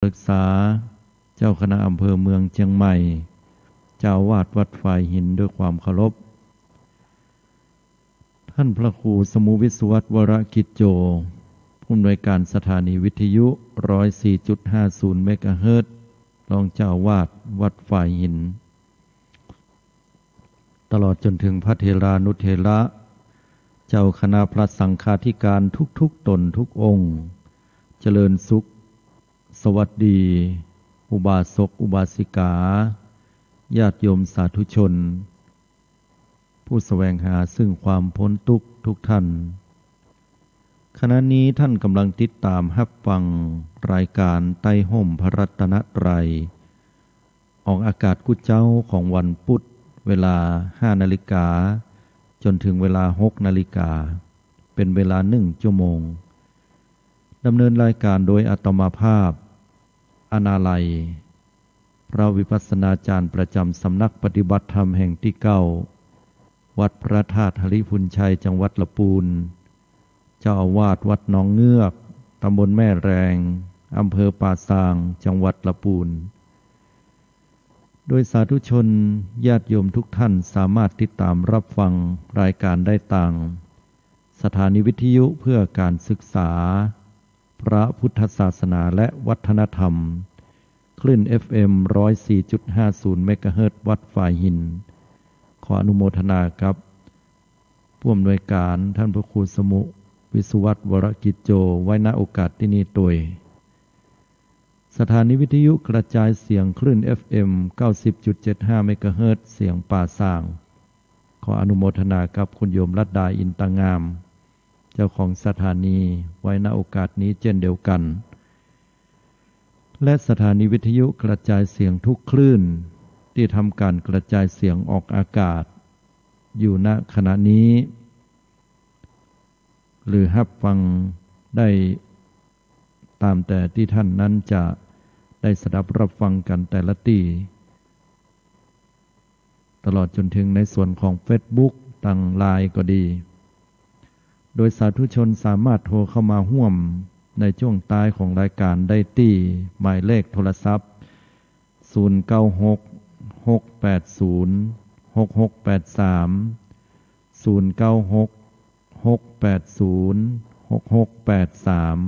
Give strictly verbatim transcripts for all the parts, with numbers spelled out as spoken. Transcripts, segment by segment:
ศึกษา เจ้าคณะอำเภอเมืองเจียงใหม่ เจ้าอาวาสวัดฝายหิน ด้วยความเคารพ ท่านพระครูสมุวิศวัตร วรกิจโจ ผู้อำนวยการสถานีวิทยุ ร้อยสี่จุดห้าศูนย์ เมกะเฮิรตซ์ รองเจ้าอาวาสวัดฝายหิน ตลอดจนถึงพระเถรานุเถระ เจ้าคณะพระสังฆาธิการทุกๆ ตนทุกองค์ เจริญสุข สวัสดี อุบาสกอุบาสิกา ญาติโยมสาธุชน ผู้แสวงหาซึ่งความพ้นทุกข์ทุกท่าน ขณะนี้ท่านกำลังติดตามฮับฟังรายการใต้ฮ่มพระรัตนตรัย ออกอากาศกู้เจ๊าของวันพุธ เวลา ห้านาฬิกา จนถึงเวลา หกนาฬิกา เป็นเวลาหนึ่งชั่วโมง ดำเนินรายการโดยอาตมาภาพ อนาลัย พระวิปัสสนาจารย์ประจำสำนักปฏิบัติธรรมแห่งตี้เก้า วัดพระธาตุหริภุญชัย จังหวัดละปูน เจ้าอาวาสวัดหนองเงือก ตำบลแม่แรง อำเภอป่าซาง จังหวัดละปูน โดยสาธุชนญาติโยมทุกท่านสามารถติดตามรับฟังรายการได้ตางสถานีวิทยุเพื่อการศึกษาพระพุทธศาสนาและวัฒนธรรม คลื่น เอฟเอ็ม ร้อยสี่จุดห้าศูนย์ เมกะเฮิรตซ์ วัดฝายหิน ขออนุโมทนากับผู้อำนวยการท่านพระครูสมุวิศวัตร วรกิจโจ ไว้ ณ โอกาสตี้นี้ตวย สถานีวิทยุกระจายเสียงคลื่น เอฟเอ็ม เก้าสิบจุดเจ็ดห้า เมกะเฮิรตซ์ เสียงป่าซาง ขออนุโมทนากับคุณโยมรัตดา อินตางาม เจ้าของสถานี ไว้ ณ โอกาสนี้เจ้นเดียวกั๋น และสถานีวิทยุกระจายเสียงทุกคลื่นตี้ทำก๋านกระจายเสียงออกอากาศอยู่ ณ ขณะนี้ หรือฮับฟังได้ต๋ามแต่ตี้ท่านนั้นจะได้สดับฮับฟังกั๋นแต่ละตี้ ตลอดจ๋นเถิงในส่วนของเฟซบุ๊ก ตางไลน์ก็ดี โดยสาธุชนสามารถโทรเข้ามาฮ่วมในจ้วงต๊ายของรายก๋านได้ตี้หมายเลขโทรศัพท์ ศูนย์เก้าหก หกแปดศูนย์ หกหกแปดสาม ศูนย์เก้าหก หกแปดศูนย์ หกหกแปดสาม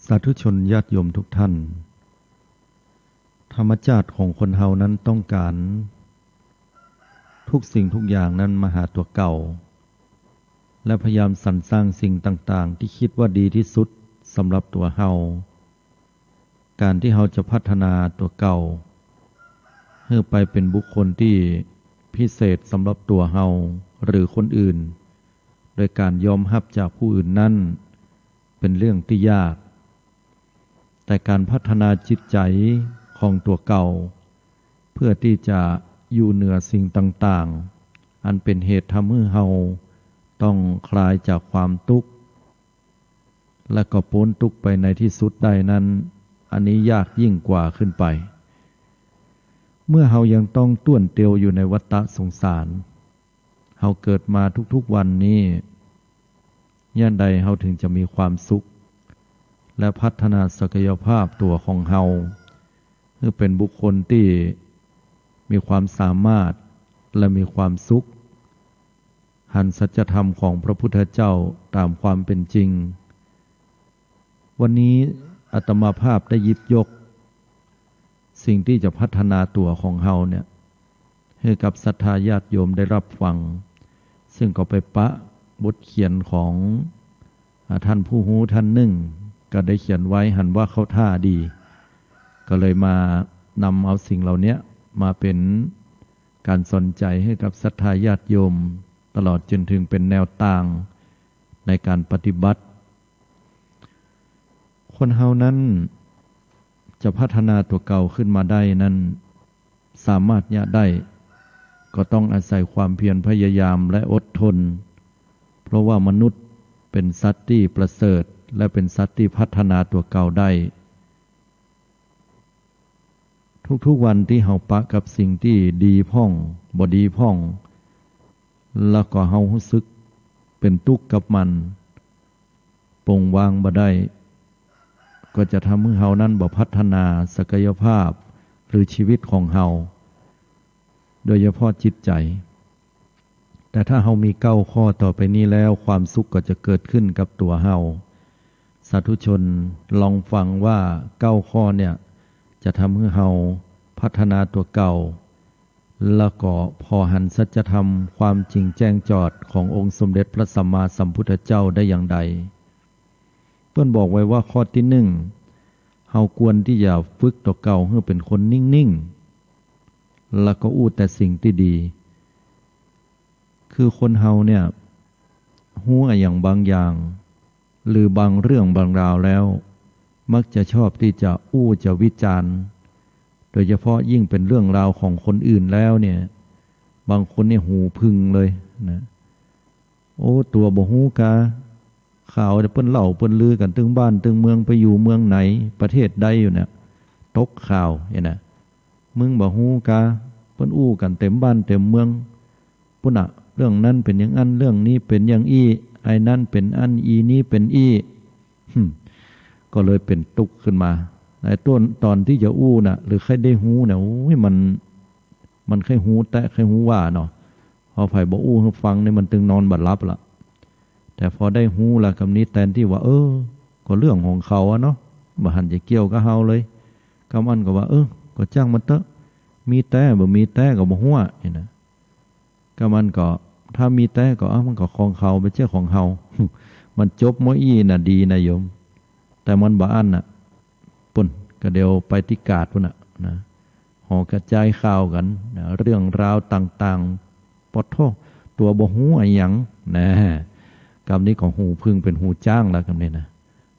สาธุชนญาติโยมทุกท่าน ธรรมจาติของคนเฮานั้นต้องก๋านทุกสิ่งทุกอย่างนั้นมาหาตั๋วเก่า และพยายามสรรสร้างสิ่งต่างๆ ตี้กึ๊ดว่าดีตี้สุดสำหรับตั๋วเฮา ก๋านตี้เฮาจะพัฒนาตั๋วเก่าหื้อไปเป๋นบุคคลตี้พิเศษสำหรับตั๋วเฮาหรือคนอื่น โดยก๋านยอมฮับจากผู้อื่นนั้น เป๋นเรื่องตี้ยาก แต่ก๋านพัฒนาจิตใจ๋ของตั๋วเก่า เพื่อตี้จะอยู่เหนือสิ่งต่างๆ อันเป๋นเหตุทำหื้อเฮาต้องคลายจากความตุ๊กข์ และก็ป๊นตุ๊กข์ไปในตี้สุดได้นั้น อันนี้ยากยิ่งกว่าขึ้นไป เมื่อเฮายังต้องต้วนเตียวอยู่ในวัฏฏะสงสาร เฮาเกิดมาทุกๆ วันนี้ ยามใดเฮาเถิงจะมีความสุข และพัฒนาศักยภาพตั๋วของเฮา หื้อเป๋นบุคคลตี้มีความสามารถและมีความสุข หันสัจธรรมของพระพุทธเจ้าต๋ามความเป๋นจริง วันนี้อาตมาภาพได้หยิบยกสิ่งตี้จะพัฒนาตั๋วของเฮาเนี่ย หื้อกับศรัทธาญาติโยมได้ฮับฟัง ซึ่งก็ไปปะบทเขียนของ อ่า ท่านผู้ฮู้ท่านนึ่ง ก็ได้เขียนไว้ หันว่าเข้าท่าดี ก็เลยมานำเอาสิ่งเหล่าเนี้ยมาเป๋นก๋านสอนใจ๋หื้อกับศรัทธาญาติโยม ตลอดจ๋นเถิงเป๋นแนวตางในก๋านปฏิบัติ คนเฮานั้นจะพัฒนาตั๋วเก่าขึ้นมาได้นั้น สามารถเยียะได้ ก็ต้องอาศัยความเพียรพยายามและอดทน เพราะว่ามนุษย์เป๋นสัตว์ตี้ประเสริฐ และเป๋นสัตว์ตี้พัฒนาตั๋วเก่าได้ ทุกๆ วันตี้เฮาปะกับสิ่งตี้ดีพ่อง บ่ดีพ่อง แล้วก็เฮาฮู้สึกเป๋นตุ๊กข์กับมัน ปลงวางบ่ได้ ก็จะทำหื้อเฮานั้นบ่พัฒนาศักยภาพหรือชีวิตของเฮา โดยเฉพาะจิตใจ๋ แต่ถ้าเฮามีเก้าข้อต่อไปนี้แล้ว ความสุขก็จะเกิดขึ้นกับตั๋วเฮา สาธุชนลองฟังว่าเก้าข้อเนี่ย จะทำหื้อเฮาพัฒนาตั๋วเก่า แล้วก็ผ่อหันสัจธรรมความจริงแจ้งจอดขององค์สมเด็จพระสัมมาสัมพุทธเจ้าได้อย่างใด เปิ้นบอกไว้ว่าข้อตี้นึ่ง เฮาควรตี้จะฝึกตั๋วเก่าหื้อเป๋นคนนิ่งๆ แล้วก็อู้แต่สิ่งตี้ดี คือคนเฮาเนี่ย ฮู้อะหยังบางอย่าง หรือบางเรื่องบางราวแล้ว มักจะชอบตี้จะอู้จะวิจารณ์ โดยเฉพาะยิ่งเป๋นเรื่องราวของคนอื่นแล้วเนี่ย บางคนเนี่ยหูผึ่งเลยนะ โอ้ ตั๋วบ่ฮู้กา ข่าวเปิ้นเล่าเปิ้นลือกั๋นตึงบ้านตึงเมือง ไปอยู่เมืองไหน ประเทศใดอยู่เนี่ย ตกข่าวเนี่ยนะ มึงบ่ฮู้กา เปิ้นอู้กั๋นเต๋มบ้านเต๋มเมือง ปุ้นน่ะ เรื่องนั้นเป๋นอย่างอั้น เรื่องนี้เป๋นอย่างอี้ ไอ้นั้นเป๋นอั้น อีนี้เป๋นอี้ หึ่ม ก็เลยเป๋นตุ๊กข์ขึ้นมา ไอ้ต้น ตอนตี้จะอู้น่ะ หรือใค่ได้ฮู้เนี่ย โอ้ย มัน มันใค่ฮู้แต๊ใค่ฮู้ว่าเนาะ พอใผบ่อู้หื้อฟังนี่มันตึงนอนบ่หลับละ แต่พอได้ฮู้ละกำนี้ แตนตี้ว่า เออ ก็เรื่องของเขาอะเนาะ บ่หันจะเกี่ยวกับเฮาเลย กำอั้นก็ว่า เออ ก็จ้างมันเต๊อะ มีแต๊บ่มีแต๊ก็บ่ฮู้อะ นี่นะ กำอั้นก็ ถ้ามีแต๊ก็ เอ้า มันก็ของเขา บ่ใจ้ของเฮา มันจบเมื่ออี้น่ะ ดีนะโยม แต่มันบ่อั้นน่ะ ปุ้น ก็เดี๋ยวไปตี้กาดปุ้นน่ะนะ หอกระจายข่าวกั๋นนะ เรื่องราวต่างๆ ปะโธ่ ตั๋วบ่ฮู้อะหยังนะ กำนี้ก็หูผึ่งเป๋นหูจ๊างแล้วกำนี้นะ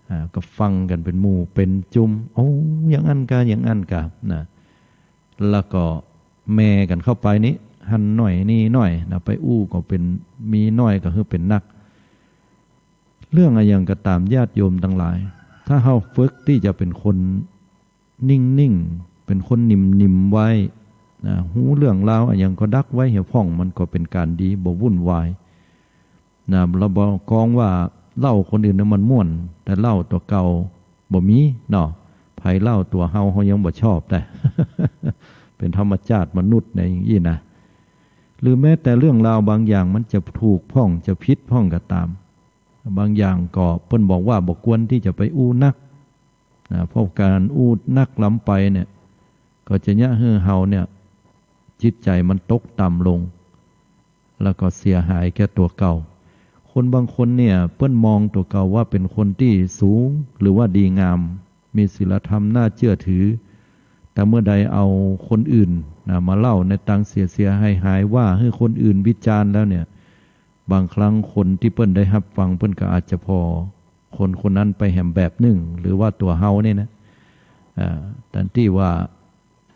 อ่า ก็ฟังกั๋นเป๋นหมู่เป๋นจุม โอ้ อย่างอั้นกา อย่างอั้นกานะ แล้วก็แหมกั๋นเข้าไปนี่ หั้นหน้อยนี่หน้อยนะ ไปอู้ก็เป๋น มีน้อยก็หื้อเป๋นนัก เรื่องอะหยังก็ต๋าม ญาติโยมตังหลาย ถ้าเฮาฝึกตี้จะเป๋นคน นิ่งๆ เป๋นคนนิ่มๆ ไว้นะ ฮู้เรื่องราวอะหยังก็ดักไว้เหียพ่อง มันก็เป๋นก๋านดี บ่วุ่นวายนะ ละบ่กองว่าเล่าคนอื่นน่ะมันม่วน แต่เล่าตั๋วเก่าบ่มีเนาะ ใผเล่าตั๋วเฮา เฮายังบ่ชอบแต๊ เป๋นธรรมจาติมนุษย์เนี่ย อย่างอี้นะ หรือแม้แต่เรื่องราวบางอย่างมันจะถูกพ่อง จะผิดพ่องก็ต๋าม บางอย่างก็เปิ้นบอกว่าบ่ควรตี้จะไปอู้นักนะ เพราะก๋านอู้นักล้ำไปเนี่ย ก็จะเยียะหื้อเฮาเนี่ย จิตใจ๋มันตกต่ำลง แล้วก็เสียหายแก่ตั๋วเก่า คนบางคนเนี่ย เปิ้นมองตั๋วเก่าว่าเป๋นคนตี้สูง หรือว่าดีงาม มีศีลธรรมน่าเจื้อถือ แต่เมื่อใดเอาคนอื่นนะ มาเล่าในตางเสียๆ หายๆ ว่าหื้อคนอื่นวิจารณ์แล้วเนี่ย บางครั้งคนตี้เปิ้นได้ฮับฟัง เปิ้นก็อาจจะผ่อคนคนนั้นไปแหมแบบนึ่ง หรือว่าตั๋วเฮานี่นะ อ่า แตนตี้ว่า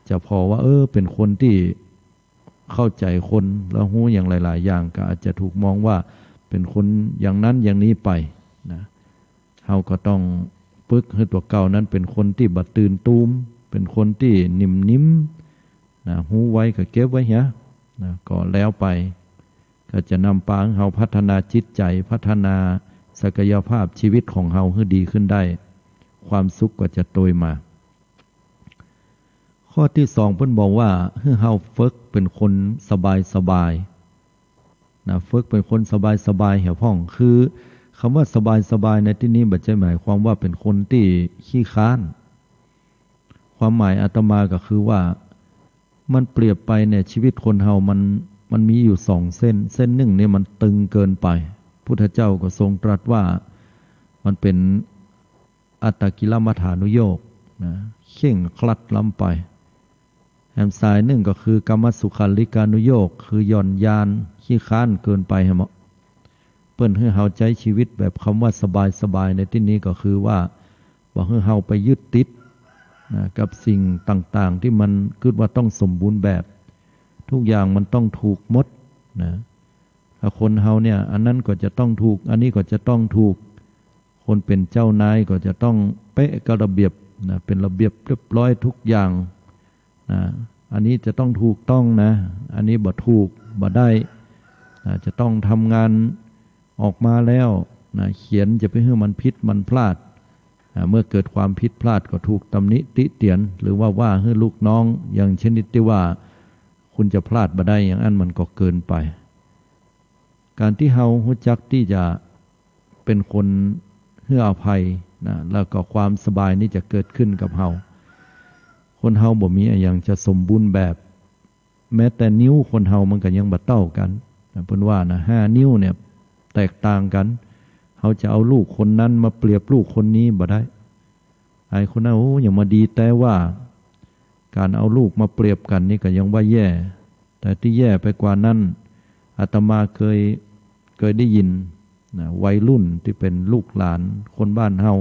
จะผ่อว่า เออ เป๋นคนตี้เข้าใจ๋คน แล้วฮู้อย่างหลายๆ อย่าง ก็อาจจะถูกมองว่าเป๋นคนอย่างนั้นอย่างนี้ไปนะ เฮาก็ต้องฝึกหื้อตั๋วเก่านั้นเป๋นคนตี้บ่ตื่นตูม เป๋นคนตี้นิ่มๆ นะ ฮู้ไว้ก็เก็บไว้เหียนะ ก็แล้วไป ก็จะนำปาหื้อเฮาพัฒนาจิตใจ๋ พัฒนาศักยภาพชีวิตของเฮาหื้อดีขึ้นได้ ความสุขก็จะโตยมา ข้อตี้สองเปิ้นบอกว่า หื้อเฮาฝึกเป๋นคนสบายๆ นะ ฝึกเป๋นคนสบายๆ เหียพ่อง คือกำว่าสบายๆ ในตี้นี้บ่ใจ้หมายความว่าเป๋นคนตี้ขี้คร้าน ความหมายอาตมาก็คือว่า มันเปรียบไปเนี่ย ชีวิตคนเฮามัน มันมีอยู่สองเส้น เส้นนึ่งเนี่ยมันตึงเกินไป พุทธเจ้าก็ทรงตรัสว่ามันเป๋นอัตตกิลมัฏฐานุโยคนะ เคร่งครัดล้ำไป แหมสายนึ่งก็คือกามสุขัลลิกานุโยค คือหย่อนยาน ขี้คร้านเกินไปแหม เปิ้นหื้อเฮาใจ๊ชีวิตแบบกำว่าสบายๆ ในตี้นี้ก็คือว่า บ่หื้อเฮาไปยึดติดนะ กับสิ่งต่างๆ ตี้มันกึ๊ดว่าต้องสมบูรณ์แบบ ทุกอย่างมันต้องถูกหมดนะ ถ้าคนเฮาเนี่ย อันนั้นก็จะต้องถูก อันนี้ก็จะต้องถูก คนเป๋นเจ้านายก็จะต้องเป๊ะกับระเบียบนะ เป๋นระเบียบเรียบร้อยทุกอย่างนะ อันนี้จะต้องถูกต้องนะ อันนี้บ่ถูกบ่ได้นะ จะต้องทำงานออกมาแล้วนะ เขียนจะไปหื้อมันผิดมันพลาดนะ เมื่อเกิดความผิดพลาดก็ถูกตำหนิติเตียน หรือว่าว่าหื้อลูกน้อง อย่างชนิดตี้ว่าคุณจะพลาดบ่ได้ อย่างอั้นมันก็เกินไป ก๋านตี้เฮาฮู้จักตี้จะเป๋นคนหื้ออภัยนะ แล้วก็ความสบายนี่จะเกิดขึ้นกับเฮา คนเฮาบ่มีอะหยังจะสมบูรณ์แบบ แม้แต่นิ้วคนเฮามันก็ยังบ่เต้ากั๋นนะ เปิ้นว่านะ ห้านิ้วเนี่ยแตกต่างกั๋น เฮาจะเอาลูกคนนั้นมาเปรียบลูกคนนี้บ่ได้ ไอ้คนนั้น โอ้ ยังมาดี แต่ว่าก๋านเอาลูกมาเปรียบกั๋นนี่ก็ยังว่าแย่ แต่ตี้แย่ไปกว่านั้น อาตมาเกย เกยได้ยินนะ วัยรุ่นตี้เป๋นลูกหลานคนบ้านเฮา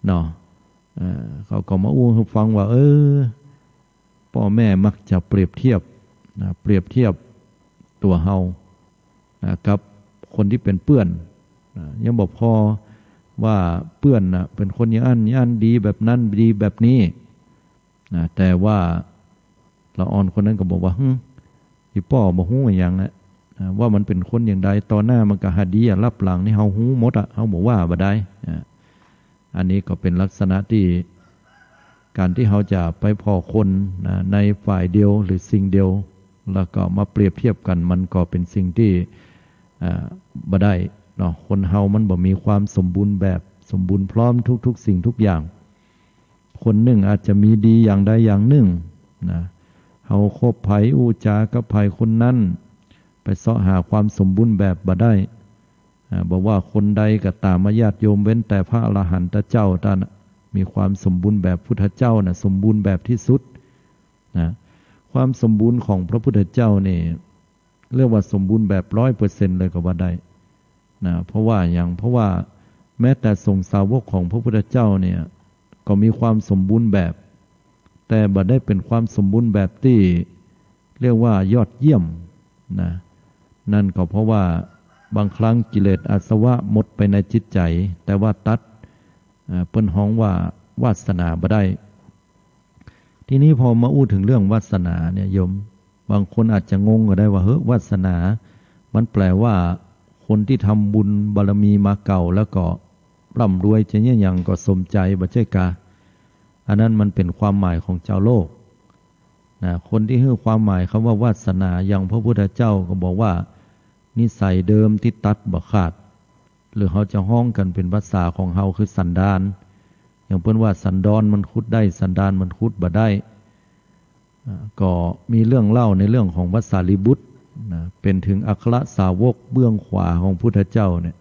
เนาะ เอ่อ เขาก็มาอู้หื้อฟังว่า เออ ป้อแม่มักจะเปรียบเทียบนะ เปรียบเทียบตั๋วเฮานะ กับคนตี้เป๋นเปื้อนนะ ยังบ่ปอว่าเปื้อนนะ เป๋นคนอย่างอั้นอย่างอั้น ดีแบบนั้น ดีแบบนี้นะ แต่ว่าละอ่อนคนนั้นก็บอกว่า หึ อี่ป้อบ่ฮู้อะหยังนะ นะ ว่ามันเป๋นคนอย่างใด ต่อหน้ามันก็หาดีอะ ลับหลังนี่เฮาฮู้หมดอะ เฮาบ่ว่าบ่ได้นะ อันนี้ก็เป๋นลักษณะตี้ ก๋านตี้เฮาจะไปผ่อคนนะ ในฝ่ายเดียวหรือสิ่งเดียว แล้วก็มาเปรียบเทียบกั๋น มันก็เป๋นสิ่งตี้ อ่า บ่ได้เนาะ คนเฮามันบ่มีความสมบูรณ์แบบ สมบูรณ์พร้อมทุกๆ สิ่งทุกอย่าง คนนึ่งอาจจะมีดีอย่างใดอย่างนึ่งนะ เฮาคบใผอู้จ๋ากับใผคนนั้น ไปเซาะหาความสมบูรณ์แบบบ่ได้ อ่า บ่ว่าคนใดก็ต๋ามอะ ญาติโยม เว้นแต่พระอรหันตเจ้าต้านน่ะ มีความสมบูรณ์แบบ พุทธเจ้าน่ะ สมบูรณ์แบบตี้สุดนะ ความสมบูรณ์ของพระพุทธเจ้านี่ เรียกว่าสมบูรณ์แบบร้อยเปอร์เซ็นต์เลยก็ว่าได้นะ เพราะว่าหยัง เพราะว่าแม้แต่สงฆ์สาวกของพระพุทธเจ้าเนี่ย ก็มีความสมบูรณ์แบบ แต่บ่ได้เป๋นความสมบูรณ์แบบตี้เรียกว่ายอดเยี่ยมนะ นั่นก็เพราะว่าบางครั้งกิเลสอาสวะหมดไปในจิตใจ๋ แต่ว่าตัด เอ่อ เปิ้นฮ้องว่าวาสนาบ่ได้ ทีนี้พอมาอู้เถิงเรื่องวาสนาเนี่ยโยม บางคนอาจจะงงก็ได้ว่า เฮ้อ วาสนา มันแปลว่าคนตี้ทำบุญบารมีมาเก่าแล้วก็ร่ำรวยจะเยียะหยังก็สมใจ๋ บ่ใจ้กา อันนั้นมันเป๋นความหมายของจาวโลกนะ คนตี้หื้อความหมายกำว่าวาสนา อย่างพระพุทธเจ้าก็บอกว่า นิสัยเดิมตี้ตัดบ่ขาด หรือเฮาจะฮ้องกั๋นเป๋นภาษาของเฮาคือสันดาน อย่างเปิ้นว่าสันดอนมันขุดได้ สันดานมันขุดบ่ได้ อ่า ก็มีเรื่องเล่าในเรื่องของพระสารีบุตรนะ เป๋นเถิงอัครสาวกเบื้องขวาของพุทธเจ้าเนี่ย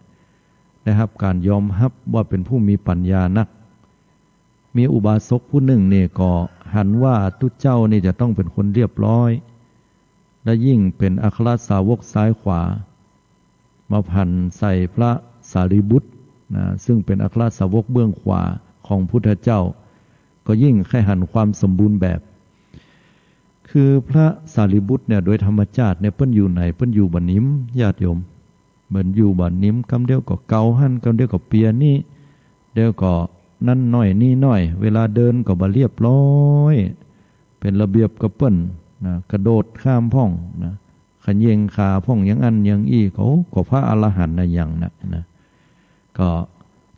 ได้ฮับก๋านยอมฮับว่าเป๋นผู้มีปัญญานัก มีอุบาสกผู้นึ่งนี่ก็หันว่าตุ๊เจ้านี่จะต้องเป๋นคนเรียบร้อย และยิ่งเป๋นอัครสาวกซ้ายขวา มาผันใส่พระสารีบุตรนะ ซึ่งเป๋นอัครสาวกเบื้องขวาของพุทธเจ้า ก็ยิ่งใค่หันความสมบูรณ์แบบ คือพระสารีบุตรเนี่ย โดยธรรมจาติเนี่ย เปิ้นอยู่ไหน เปิ้นอยู่บ่านิม ญาติโยม เปิ้นอยู่บ่านิม กำเดียวก็เกาหั้น กำเดียวก็เปียนี่ เดี๋ยวก็นั่นหน้อยนี่หน้อย เวลาเดินก็บ่เรียบร้อย เป๋นระเบียบกับเปิ้นนะ กระโดดข้ามพ่องนะ เขย่งขาพ่องอย่างอั้นอย่างอี้ ก็ ก็พระอรหันต์นะ อย่างนั้นนะ ก็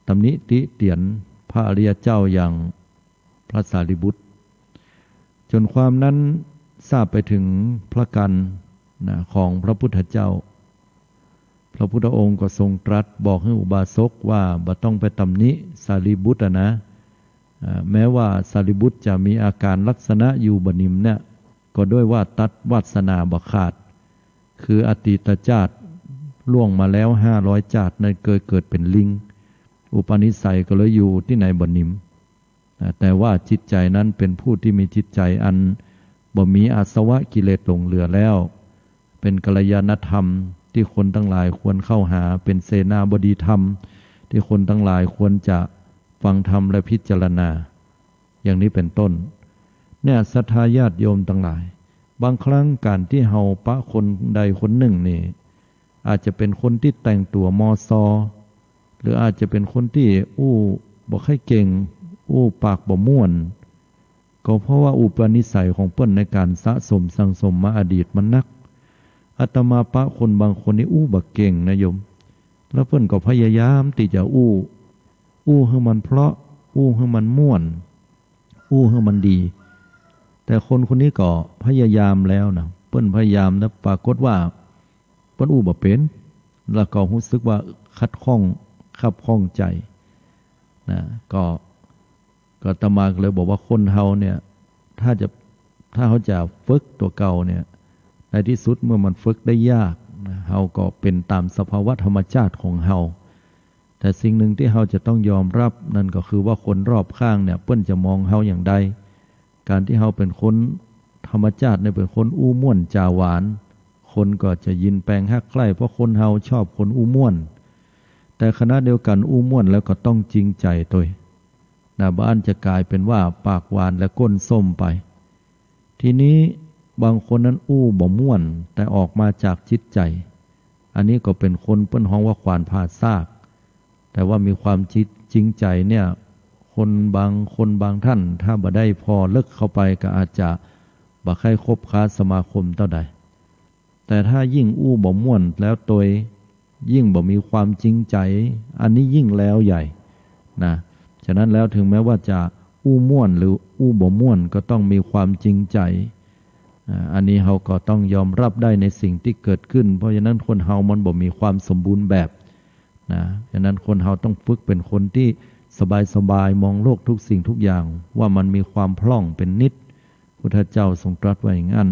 ตำหนิติเตียนพระอริยเจ้าอย่างพระสารีบุตร จ๋นความนั้นทราบไปเถิงพระกัณฑ์นะ ของพระพุทธเจ้า พระพุทธองค์ก็ทรงตรัสบอกหื้ออุบาสกว่า บ่ต้องไปตำหนิสารีบุตรอะนะ อ่า แม้ว่าสารีบุตรจะมีอาก๋ารลักษณะอยู่บ่านิมเนี่ย ก็ด้วยว่าตัดวาสนาบ่ขาด คืออดีตจาติล่วงมาแล้วห้าร้อยจาตินั้นเกยเกิดเป๋นลิง อุปนิสัยก็เลยอยู่ตี้ไหนบ่านิม อ่า แต่ว่าจิตใจ๋นั้นเป๋นผู้ตี้มีจิตใจ๋อันบ่มีอาสวะกิเลสหลงเหลือแล้ว เป๋นกัลยาณธรรมตี้คนตังหลายควรเข้าหา เป๋นเสนาบดีธรรมตี้คนตังหลายควรจะฟังธรรมและพิจารณา อย่างนี้เป๋นต้น เนี่ย ศรัทธาญาติโยมตังหลาย บางครั้งก๋านตี้เฮาปะคนใดคนนึ่งนี่ อาจจะเป๋นคนตี้แต่งตั๋วมอซอ หรืออาจจะเป๋นคนตี้อู้บ่ใค่เก่ง อู้ปากบ่ม่วน ก็เพราะว่าอุปนิสัยของเปิ้นในก๋านสะสมสั่งสมมาอดีตมันนัก อาตมาปะคนบางคนนี่อู้บ่เก่งนะโยม แล้วเปิ้นก็พยายามตี้จะอู้ อู้หื้อมันเพราะ อู้หื้อมันม่วน อู้หื้อมันดี แต่คนคนนี้ก็พยายามแล้วนะ เปิ้นพยายามแล้วปรากฏว่าเปิ้นอู้บ่เป๋น แล้วก็ฮู้สึกว่าขัดข้อง คับข้องใจ๋นะ ก็ ก็อาตมาก็เลยบอกว่าคนเฮาเนี่ย ถ้าจะ ถ้าเฮาจะฝึกตั๋วเก่าเนี่ย ในตี้สุดเมื่อมันฝึกได้ยากนะ เฮาก็เป๋นต๋ามสภาวะธรรมชาติของเฮา แต่สิ่งหนึ่งตี้เฮาจะต้องยอมรับ นั่นก็คือว่าคนรอบข้างเนี่ย เปิ้นจะมองเฮาอย่างใด ก๋านตี้เฮาเป๋นคนธรรมชาติเนี่ย เป๋นคนอู้ม่วนจ๋าหวาน คนก็จะยินแปงฮักใคร่ เพราะคนเฮาชอบคนอู้ม่วน แต่ขณะเดียวกั๋นอู้ม่วนแล้วก็ต้องจริงใจ๋ตวยนะ บ่อั้นจะก๋ายเป๋นว่าปากหวานและก้นส้มไป ทีนี้บางคนนั้นอู้บ่ม่วน แต่ออกมาจากจิตใจ๋ อันนี้ก็เป๋นคนเปิ้นฮ้องว่าขวานผ่าซาก แต่ว่ามีความจิต จริงใจ๋เนี่ย คนบาง คนบางท่าน ถ้าบ่ได้ผ่อลึกเข้าไปก็อาจจะบ่ใค่คบค้าสมาคมเต้าใด แต่ถ้ายิ่งอู้บ่ม่วนแล้วตวย ยิ่งบ่มีความจริงใจ๋ อันนี้ยิ่งแล้วใหญ่นะ ฉะนั้นแล้วถึงแม้ว่าจะอู้ม่วนหรืออู้บ่ม่วน ก็ต้องมีความจริงใจ๋ อ่า อันนี้เฮาก็ต้องยอมรับได้ในสิ่งตี้เกิดขึ้น เพราะฉะนั้นคนเฮามันบ่มีความสมบูรณ์แบบนะ ฉะนั้นคนเฮาต้องฝึกเป๋นคนตี้สบายๆ มองโลกทุกสิ่งทุกอย่างว่ามันมีความพร่องเป๋นนิด พุทธเจ้าทรงตรัสว่าอย่างนั้น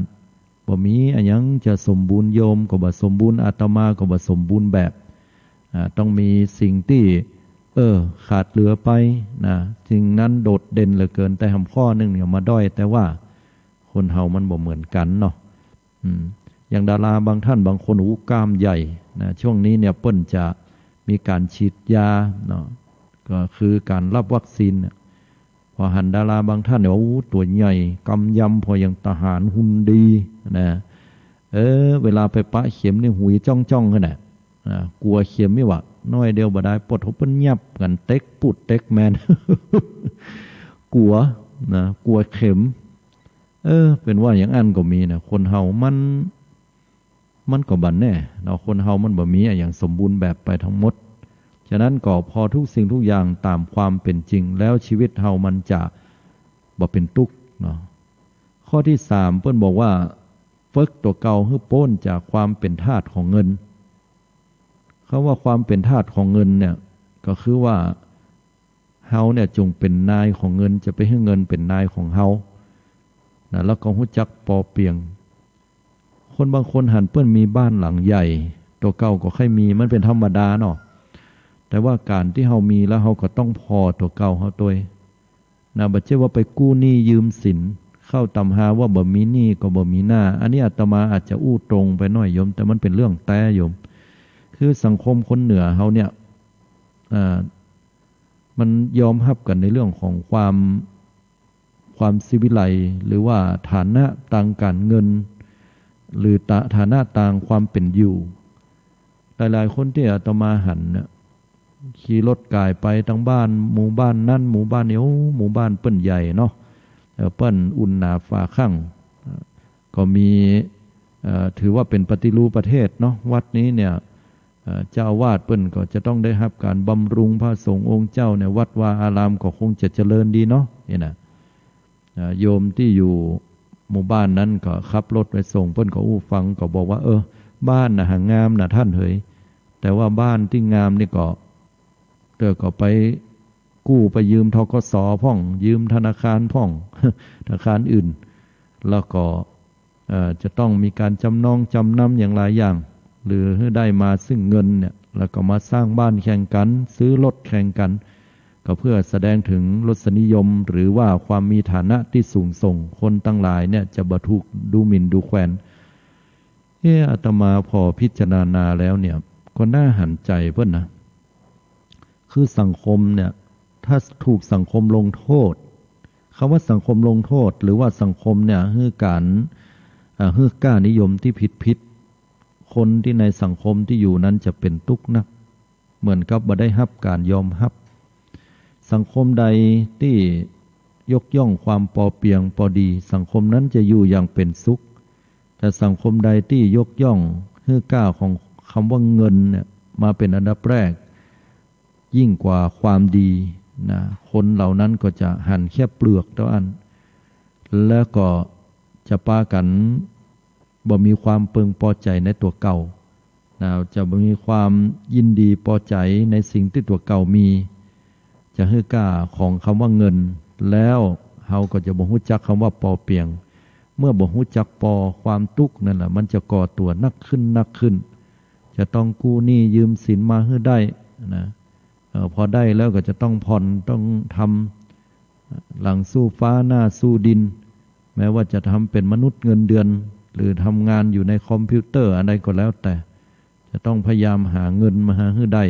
บ่มีอะหยังจะสมบูรณ์ โยมก็บ่สมบูรณ์ อาตมาก็บ่สมบูรณ์แบบ อ่า ต้องมีสิ่งตี้ เออ ขาดเหลือไปนะ สิ่งนั้นโดดเด่นเหลือเกิน แต่หำข้อนึ่งเนี่ยมาด้อย แต่ว่าคนเฮามันบ่เหมือนกั๋นเนาะ อืม อย่างดาราบางท่านบางคน โอ้โห กล้ามใหญ่นะ ช่วงนี้เนี่ยเปิ้นจะมีก๋านฉีดยาเนาะ ก็คือก๋านรับวัคซีนเนี่ย พอหันดาราบางท่านเนี่ย โอ้โห ตั๋วใหญ่ กำยำ พออย่างทหาร หุ่นดีนะ เออ เวลาไปปะเข็มนี่หุยจ้องๆ ขึ้นน่ะ อ่า กั๋วเข็มนี่หว่า น้อยเดียวบ่ดาย ปวดหัวเปิ้นยับกั๋น เต็กปูดเต็กแมน กั๋วนะ กั๋วเข็ม เออ เป๋นว่าอย่างอั้นก็มีนะ คนเฮามัน มันก็บ่แน่เนาะ คนเฮามันบ่มีอะหยังสมบูรณ์แบบไปทั้งหมด ฉะนั้นก็ผ่อทุกสิ่งทุกอย่างต๋ามความเป๋นจริง แล้วชีวิตเฮามันจะบ่เป๋นตุ๊กข์เนาะ ข้อตี้สามเปิ้นบอกว่า ฝึกตั๋วเก่าหื้อป๊นจากความเป๋นทาสของเงิน คำว่าความเป๋นทาสของเงินเนี่ย ก็คือว่า เฮาเนี่ยจงเป๋นนายของเงิน จะไปหื้อเงินเป๋นนายของเฮานะ แล้วก็ฮู้จักปอเปียง คนบางคนหันเปิ้นมีบ้านหลังใหญ่ ตั๋วเก่าก็ใค่มี มันเป๋นธรรมดาเนาะ แต่ว่าก๋านตี้เฮามีแล้วเฮาก็ต้องผ่อตั๋วเก่าเฮาตวยนะ บ่ใจ้ว่าไปกู้หนี้ยืมสิน เข้าต๋ำฮาว่าบ่มีหนี้ก็บ่มีหน้า อันนี้อาตมาอาจจะอู้ตรงไปหน้อยโยม แต่มันเป๋นเรื่องแต๊โยม คือสังคมคนเหนือเฮาเนี่ย อ่า มันยอมฮับกั๋นในเรื่องของความ ความสิวิไลย์ หรือว่าฐานะตางก๋านเงิน หรือตะ ฐานะตางความเป๋นอยู่ หลายๆ คนตี้อาตมาหันเนี่ย ขี่รถก๋ายไปตางบ้าน หมู่บ้านนั้น หมู่บ้านนี้ โอ้ หมู่บ้านเปิ้นใหญ่เนาะ เอ่อ เปิ้นอุ่นหนาฝาคั่ง ก็มี เอ่อ ถือว่าเป๋นปฏิรูปประเทศเนาะ วัดนี้เนี่ย เอ่อ เจ้าอาวาสเปิ้นก็จะต้องได้ฮับก๋านบำรุง พระสงฆ์องค์เจ้าเนี่ย วัดวาอารามก็คงจะเจริญดีเนาะ นี่นะ เอ่อ โยมตี้อยู่หมู่บ้านนั้นก็ขับรถไปส่ง เปิ้นก็อู้ฟัง ก็บอกว่า เออ บ้านน่ะหางามน่ะท่านเหย แต่ว่าบ้านตี้งามนี่ก็ เออ ก็ไปกู้ไปยืม ธ.ก.ส. พ่อง ยืมธนาคารพ่อง ธนาคารอื่น แล้วก็ เอ่อ จะต้องมีก๋านจำนองจำนำอย่างหลายอย่าง หรือหื้อได้มาซึ่งเงินเนี่ย แล้วก็มาสร้างบ้านแข่งกั๋น ซื้อรถแข่งกั๋น ก็เพื่อแสดงเถิงรสนิยม หรือว่าความมีฐานะตี้สูงส่ง คนตังหลายเนี่ยจะบ่ถูกดูหมิ่นดูแควน เอ๊ะ อาตมาผ่อพิจารณาแล้วเนี่ย ก็น่าหันใจ๋เปิ้นนะ คือสังคมเนี่ย ถ้าถูกสังคมลงโทษ คำว่าสังคมลงโทษ หรือว่าสังคมเนี่ย หื้อก๋าน อ่า หื้อก้านิยมตี้ผิดๆ คนตี้ในสังคมตี้อยู่นั้นจะเป๋นตุ๊กข์นัก เหมือนกับบ่ได้ฮับก๋านยอมฮับ สังคมใดตี้ยกย่องความปอเปียงปอดี สังคมนั้นจะอยู่อย่างเป๋นสุข แต่สังคมใดตี้ยกย่องหื้อก้าของกำว่าเงินเนี่ยมาเป๋นอันดับแรก ยิ่งกว่าความดีนะ คนเหล่านั้นก็จะหันแค่เปลือกเต้าอั้น แล้วก็จะปากั๋นบ่มีความเปิงปอใจ๋ในตั๋วเก่านะ จะบ่มีความยินดีปอใจ๋ในสิ่งตี้ตั๋วเก่ามี จะหื้อก้าของกำว่าเงิน แล้วเฮาก็จะบ่ฮู้จักกำว่าปอเปียง เมื่อบ่ฮู้จักปอ ความตุ๊กข์นั่นแหละมันจะก่อตั๋วหนักขึ้นหนักขึ้น จะต้องกู้หนี้ยืมสินมาหื้อได้นะ เอ่อ พอได้แล้วก็จะต้องผ่อน ต้องทำหลังสู้ฟ้าหน้าสู้ดิน แม้ว่าจะทำเป๋นมนุษย์เงินเดือน หรือทำงานอยู่ในคอมพิวเตอร์อันใดก็แล้วแต่ จะต้องพยายามหาเงินมาหาหื้อได้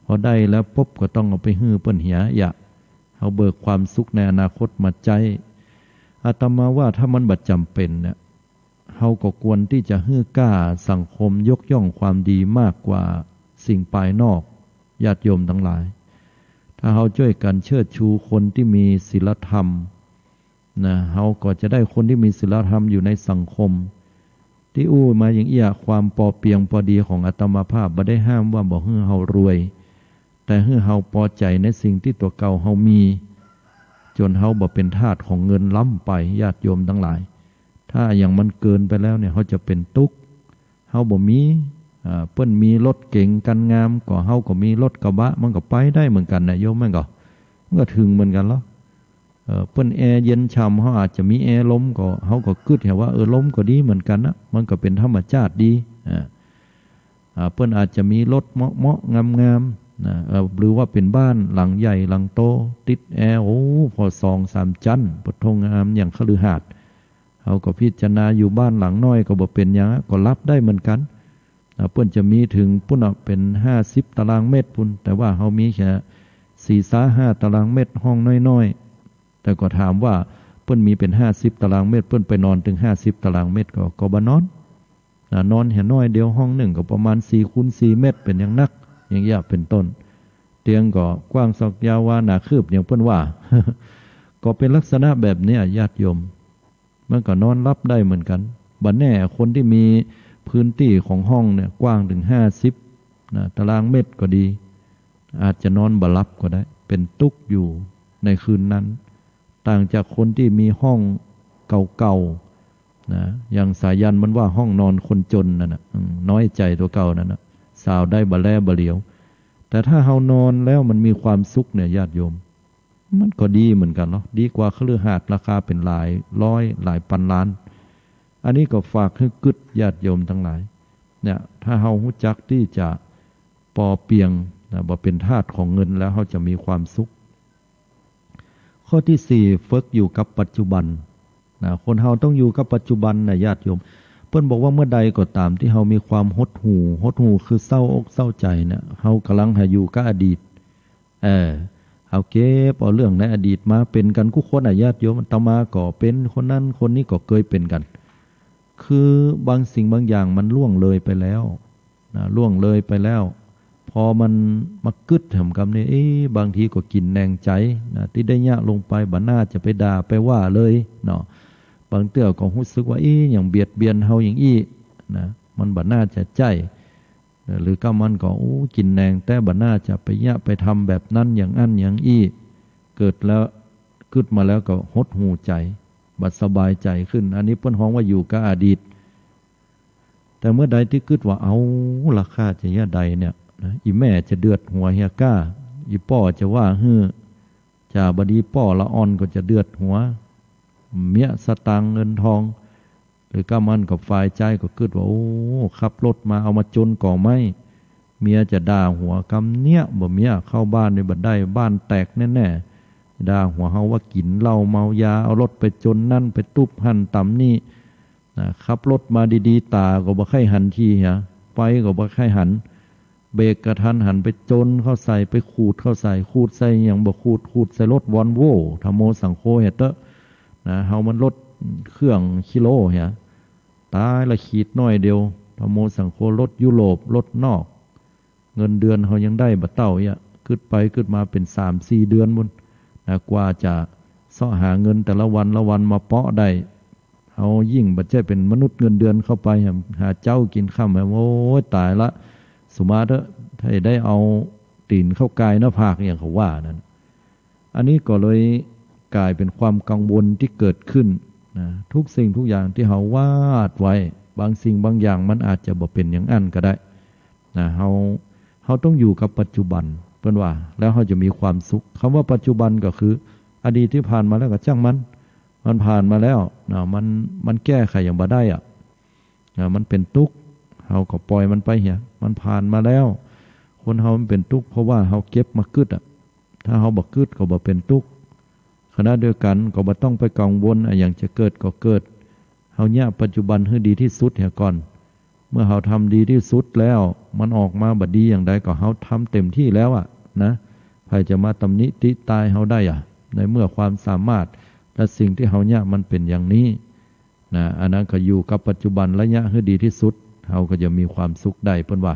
พอได้แล้วปุ๊บก็ต้องเอาไปหื้อเปิ้นเหีย อย่า เฮาเบิกความสุขในอนาคตมาใจ๊ อาตมาว่าถ้ามันบ่จ๋ำเป๋นเนี่ย เฮาก็ควรตี้จะหื้อก้าสังคมยกย่องความดีมากกว่าสิ่งภายนอก ญาติโยมตังหลาย ถ้าเฮาจ้วยกั๋นเชิดชูคนตี้มีศีลธรรมนะ เฮาก็จะได้คนตี้มีศีลธรรมอยู่ในสังคม ตี้อู้มาอย่างอี้อะ ความปอเปียงปอดีของอาตมาภาพบ่ได้ห้ามว่าบ่หื้อเฮารวย แต่หื้อเฮาปอใจ๋ในสิ่งตี้ตั๋วเก่าเฮามี จ๋นเฮาบ่เป๋นทาสของเงินล้ำไป ญาติโยมตังหลาย ถ้าอย่างมันเกินไปแล้วเนี่ย เฮาจะเป๋นตุ๊กข์ เฮาบ่มี อ่า เปิ้นมีรถเก๋งคันงาม ก็เฮาก็มีรถกระบะ มันก็ไปได้เหมือนกั๋นนะโยม มันก็ มันก็เถิงเหมือนกั๋นลอ เอ่อ เปิ้นแอร์เย็นฉ่ำ เฮาอาจจะมีแอร์ลม ก็ เฮาก็กึ๊ดเหียว่า เออ ลมก็ดีเหมือนกั๋นนะ มันก็เป๋นธรรมชาติดี อ่า อ่า เปิ้นอาจจะมีรถเหมาะๆ งามๆ นะ เอ่อ หรือว่าเป๋นบ้านหลังใหญ่หลังโต ติดแอร์ โอ้ ผ่อสองสามจั๊น ปะโถงามอย่างคฤหาสน์ เฮาก็พิจารณาอยู่บ้านหลังน้อยก็บ่เป๋นหยัง ก็ฮับได้เหมือนกั๋น อ่า เปิ้นจะมีเถิงปู๊นน่ะ เป๋นห้าสิบตารางเมตรปู๊น แต่ว่าเฮามีแค่สี่ซาห้าตารางเมตร ห้องน้อยๆ แต่ก็ถามว่าเปิ้นมีเป๋นห้าสิบตารางเมตร เปิ้นไปนอนเถิงห้าสิบตารางเมตรก็ ก็บ่นอน อ่า นอนแหน้อยเดียว ห้องนึ่งก็ประมาณสี่คูณสี่เมตร เป๋นอย่างนัก อย่างอี้เป๋นต้น เตียงก็กว้างศอกยาววาหนาคืบ อย่างเปิ้นว่า ก็เป๋นลักษณะแบบเนี้ย ญาติโยม มันก็นอนฮับได้เหมือนกั๋น บ่แน่คนตี้มีพื้นตี้ของห้องเนี่ยกว้างเถิงห้าสิบนะ ตารางเมตรก็ดี อาจจะนอนบ่ฮับก็ได้ เป๋นตุ๊กข์อยู่ในคืนนั้น ต่างจากคนตี้มีห้องเก่าๆ นะ อย่างสายัณมันว่าห้องนอนคนจนนั่นน่ะ อืม น้อยใจ๋ตั๋วเก่านั่นน่ะ สาวได้บ่แลบ่เหลียว แต่ถ้าเฮานอนแล้วมันมีความสุขเนี่ย ญาติโยม มันก็ดีเหมือนกั๋นเนาะ ดีกว่าคฤหาสน์ราคาเป๋นหลายร้อยหลายปันล้าน อันนี้ก็ฝากหื้อกึ๊ดญาติโยมตังหลาย เนี่ย ถ้าเฮาฮู้จักตี้จะปอเปียงนะ บ่เป๋นทาสของเงินแล้ว เฮาจะมีความสุข ข้อตี้สี่ ฝึกอยู่กับปัจจุบันนะ คนเฮาต้องอยู่กับปัจจุบันนะญาติโยม เปิ้นบอกว่าเมื่อใดก็ต๋ามตี้เฮามีความหดหู่ หดหู่คือเศร้าอกเศร้าใจ๋เนี่ย เฮากำลังหาอยู่กับอดีต เออ เอาเก็บเอาเรื่องในอดีตมาเป๋นกั๋นกู้คนอะญาติโยม อาตมาก็เป๋น คนนั้นคนนี้ก็เกยเป๋นกั๋น คือบางสิ่งบางอย่างมันล่วงเลยไปแล้วนะ ล่วงเลยไปแล้ว พอมันมากึ๊ดแหมกำนี่ เอ๊ะ บางทีก็กินแหนงใจ๋นะ ตี้ได้เยียะลงไป บ่น่าจะไปด่าไปว่าเลยเนาะ บางเตื้อก็ฮู้สึกว่า เอ๊ะ หยังเบียดเบียนเฮาอย่างอี้นะ มันบ่น่าจะใจ้ หรือก้ามันก็ โอ้ กินแหนงแต๊ บ่น่าจะไปเยียะไปทำแบบนั้นอย่างอั้นอย่างอี้ เกิดแล้ว กึ๊ดมาแล้วก็หดหู่ใจ๋ บ่สบายใจ๋ขึ้น อันนี้เปิ้นฮ้องว่าอยู่กับอดีต แต่เมื่อใดตี้กึ๊ดว่า เอาละ ข้าจะเยียะใดเนี่ยนะ อี่แม่จะเดือดหัวเหียก้า อี่ป้อจะว่าหื้อ จ๋าบ่ดี ป้อละอ่อนก็จะเดือดหัว เมียสตางค์เงินทอง หรือก้ามันก็ฝ่ายใจ๊ก็กึ๊ดว่า โอ้ ขับรถมาเอามาจนก่อไม้ เมียจะด่าหัวกำเนี่ย บ่เมียเข้าบ้านนี่บ่ได้ บ้านแตกแน่ๆ ด่าหัวเฮาว่ากิ๋นเหล้าเมายา เอารถไปจนนั่น ไปตุ๊บหั้นต๋ำนี่นะ ขับรถมาดีๆ ต๋าก็บ่ใค่หันทีเหีย ไฟก็บ่ใค่หัน เบรกกะทันหันไปจนเข้าใส่ ไปขูดเข้าใส่ ขูดใส่หยังบ่ขูด ขูดใส่รถวอลโว่ ธัมโมสังโฆเหียเต๊อะนะ เฮามันรถเครื่องกิโลเหีย ต๋ายละขีดน้อยเดียว ธัมโมสังโฆ รถยุโรป รถนอก เงินเดือนเฮายังได้บ่เต้าเอี้ย กึ๊ดไปกึ๊ดมาเป๋นสามสี่เดือนปู้นนะ กว่าจะเซาะหาเงินแต่ละวันละวันมาเปาะได้ เฮายิ่งบ่ใจ้เป๋นมนุษย์เงินเดือนเข้าไป หาเจ๊ากิ๋นค่ำ โอ้ย ต๋ายละ สุมาเต๊อะ ถ้าได้เอาตี๋นเข้ากายหน้าผาก อย่างเขาว่านั้น อันนี้ก็เลยก๋ายเป๋นความกังวลตี้เกิดขึ้นนะ กู้สิ่งกู้อย่างตี้เฮาวาดไว้ บางสิ่งบางอย่างมันอาจจะบ่เป๋นอย่างอั้นก็ได้นะ เฮา เฮาต้องอยู่กับปัจจุบัน เปิ้นว่า แล้วเฮาจะมีความสุข กำว่าปัจจุบันก็คือ อดีตตี้ผ่านมาแล้วก็จ้างมัน มันผ่านมาแล้วนะ มัน มันแก้ไขหยังบ่ได้อะนะ มันเป๋นตุ๊กข์ เฮาก็ป่อยมันไปเหีย มันผ่านมาแล้ว คนเฮามันเป๋นตุ๊กข์ เพราะว่าเฮาเก็บมากึ๊ดอะ ถ้าเฮาบ่กึ๊ดก็บ่เป๋นตุ๊กข์ ขณะเดียวกั๋นก็บ่ต้องไปกังวลอะหยังจะเกิดก็เกิด เฮาเยียะปัจจุบันหื้อดีตี้สุดเหียก่อน เมื่อเฮาทำดีตี้สุดแล้ว มันออกมาบ่ดีอย่างใดก็เฮาทำเต็มตี้แล้วอะนะ ใผจะมาตำหนิติต้ายเฮาได้อะ ในเมื่อความสามารถและสิ่งตี้เฮาเยียะมันเป๋นอย่างนี้นะ อันนั้นก็อยู่กับปัจจุบันระยะหื้อดีตี้สุด เฮาก็จะมีความสุขได้ เปิ้นว่า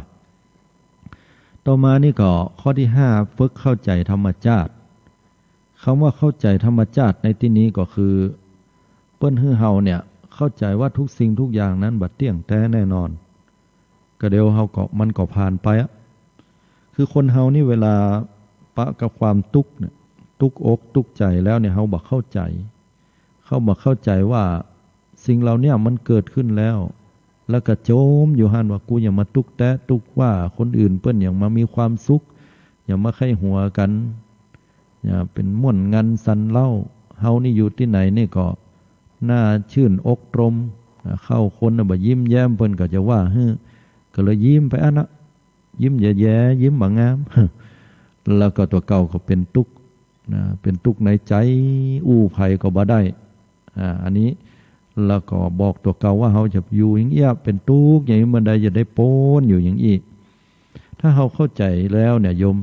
ต่อมานี่ก็ข้อตี้ห้า ฝึกเข้าใจ๋ธรรมจาติ กำว่าเข้าใจ๋ธรรมจาติในตี้นี้ก็คือ เปิ้นหื้อเฮาเนี่ยเข้าใจ๋ว่ากู้สิ่งกู้อย่างนั้นบ่เตี้ยงแต๊แน่นอน ก็เดี๋ยวเฮาก็ มันก็ผ่านไปอะ คือคนเฮานี่เวลาปะกับความตุ๊กข์เนี่ย ตุ๊กข์อกตุ๊กข์ใจ๋แล้วเนี่ย เฮาบ่เข้าใจ๋ เฮาบ่เข้าใจ๋ว่าสิ่งเหล่าเนี้ยมันเกิดขึ้นแล้ว แล้วก็จ๋มอยู่หั้นว่า กูหยังมาตุ๊กแต๊ตุ๊กว่า คนอื่นเปิ้นหยังมามีความสุข หยังมาใค่หัวกั๋น หยังเป๋นม่วนงันสันเล้า เฮานี่อยู่ตี้ไหนนี่ก็หน้าจื้นอกตรม เข้าคนน่ะบ่ยิ้มแย้ม เปิ้นก็จะว่าหื้อ ก็เลยยิ้มไปอั้นนะ ยิ้มแย่ๆ ยิ้มบ่งาม แล้วก็ตั๋วเก่าก็เป๋นตุ๊กข์นะ เป๋นตุ๊กข์ในใจ๋ อู้ใผก็บ่ได้ อ่า อันนี้ แล้วก็บอกตั๋วเก่าว่าเฮาจะอยู่อย่างเอี้ย เป๋นตุ๊กข์อย่างนี้เมื่อใด จะได้ป๊นอยู่อย่างอี้ ถ้าเฮาเข้าใจ๋แล้วเนี่ยโยม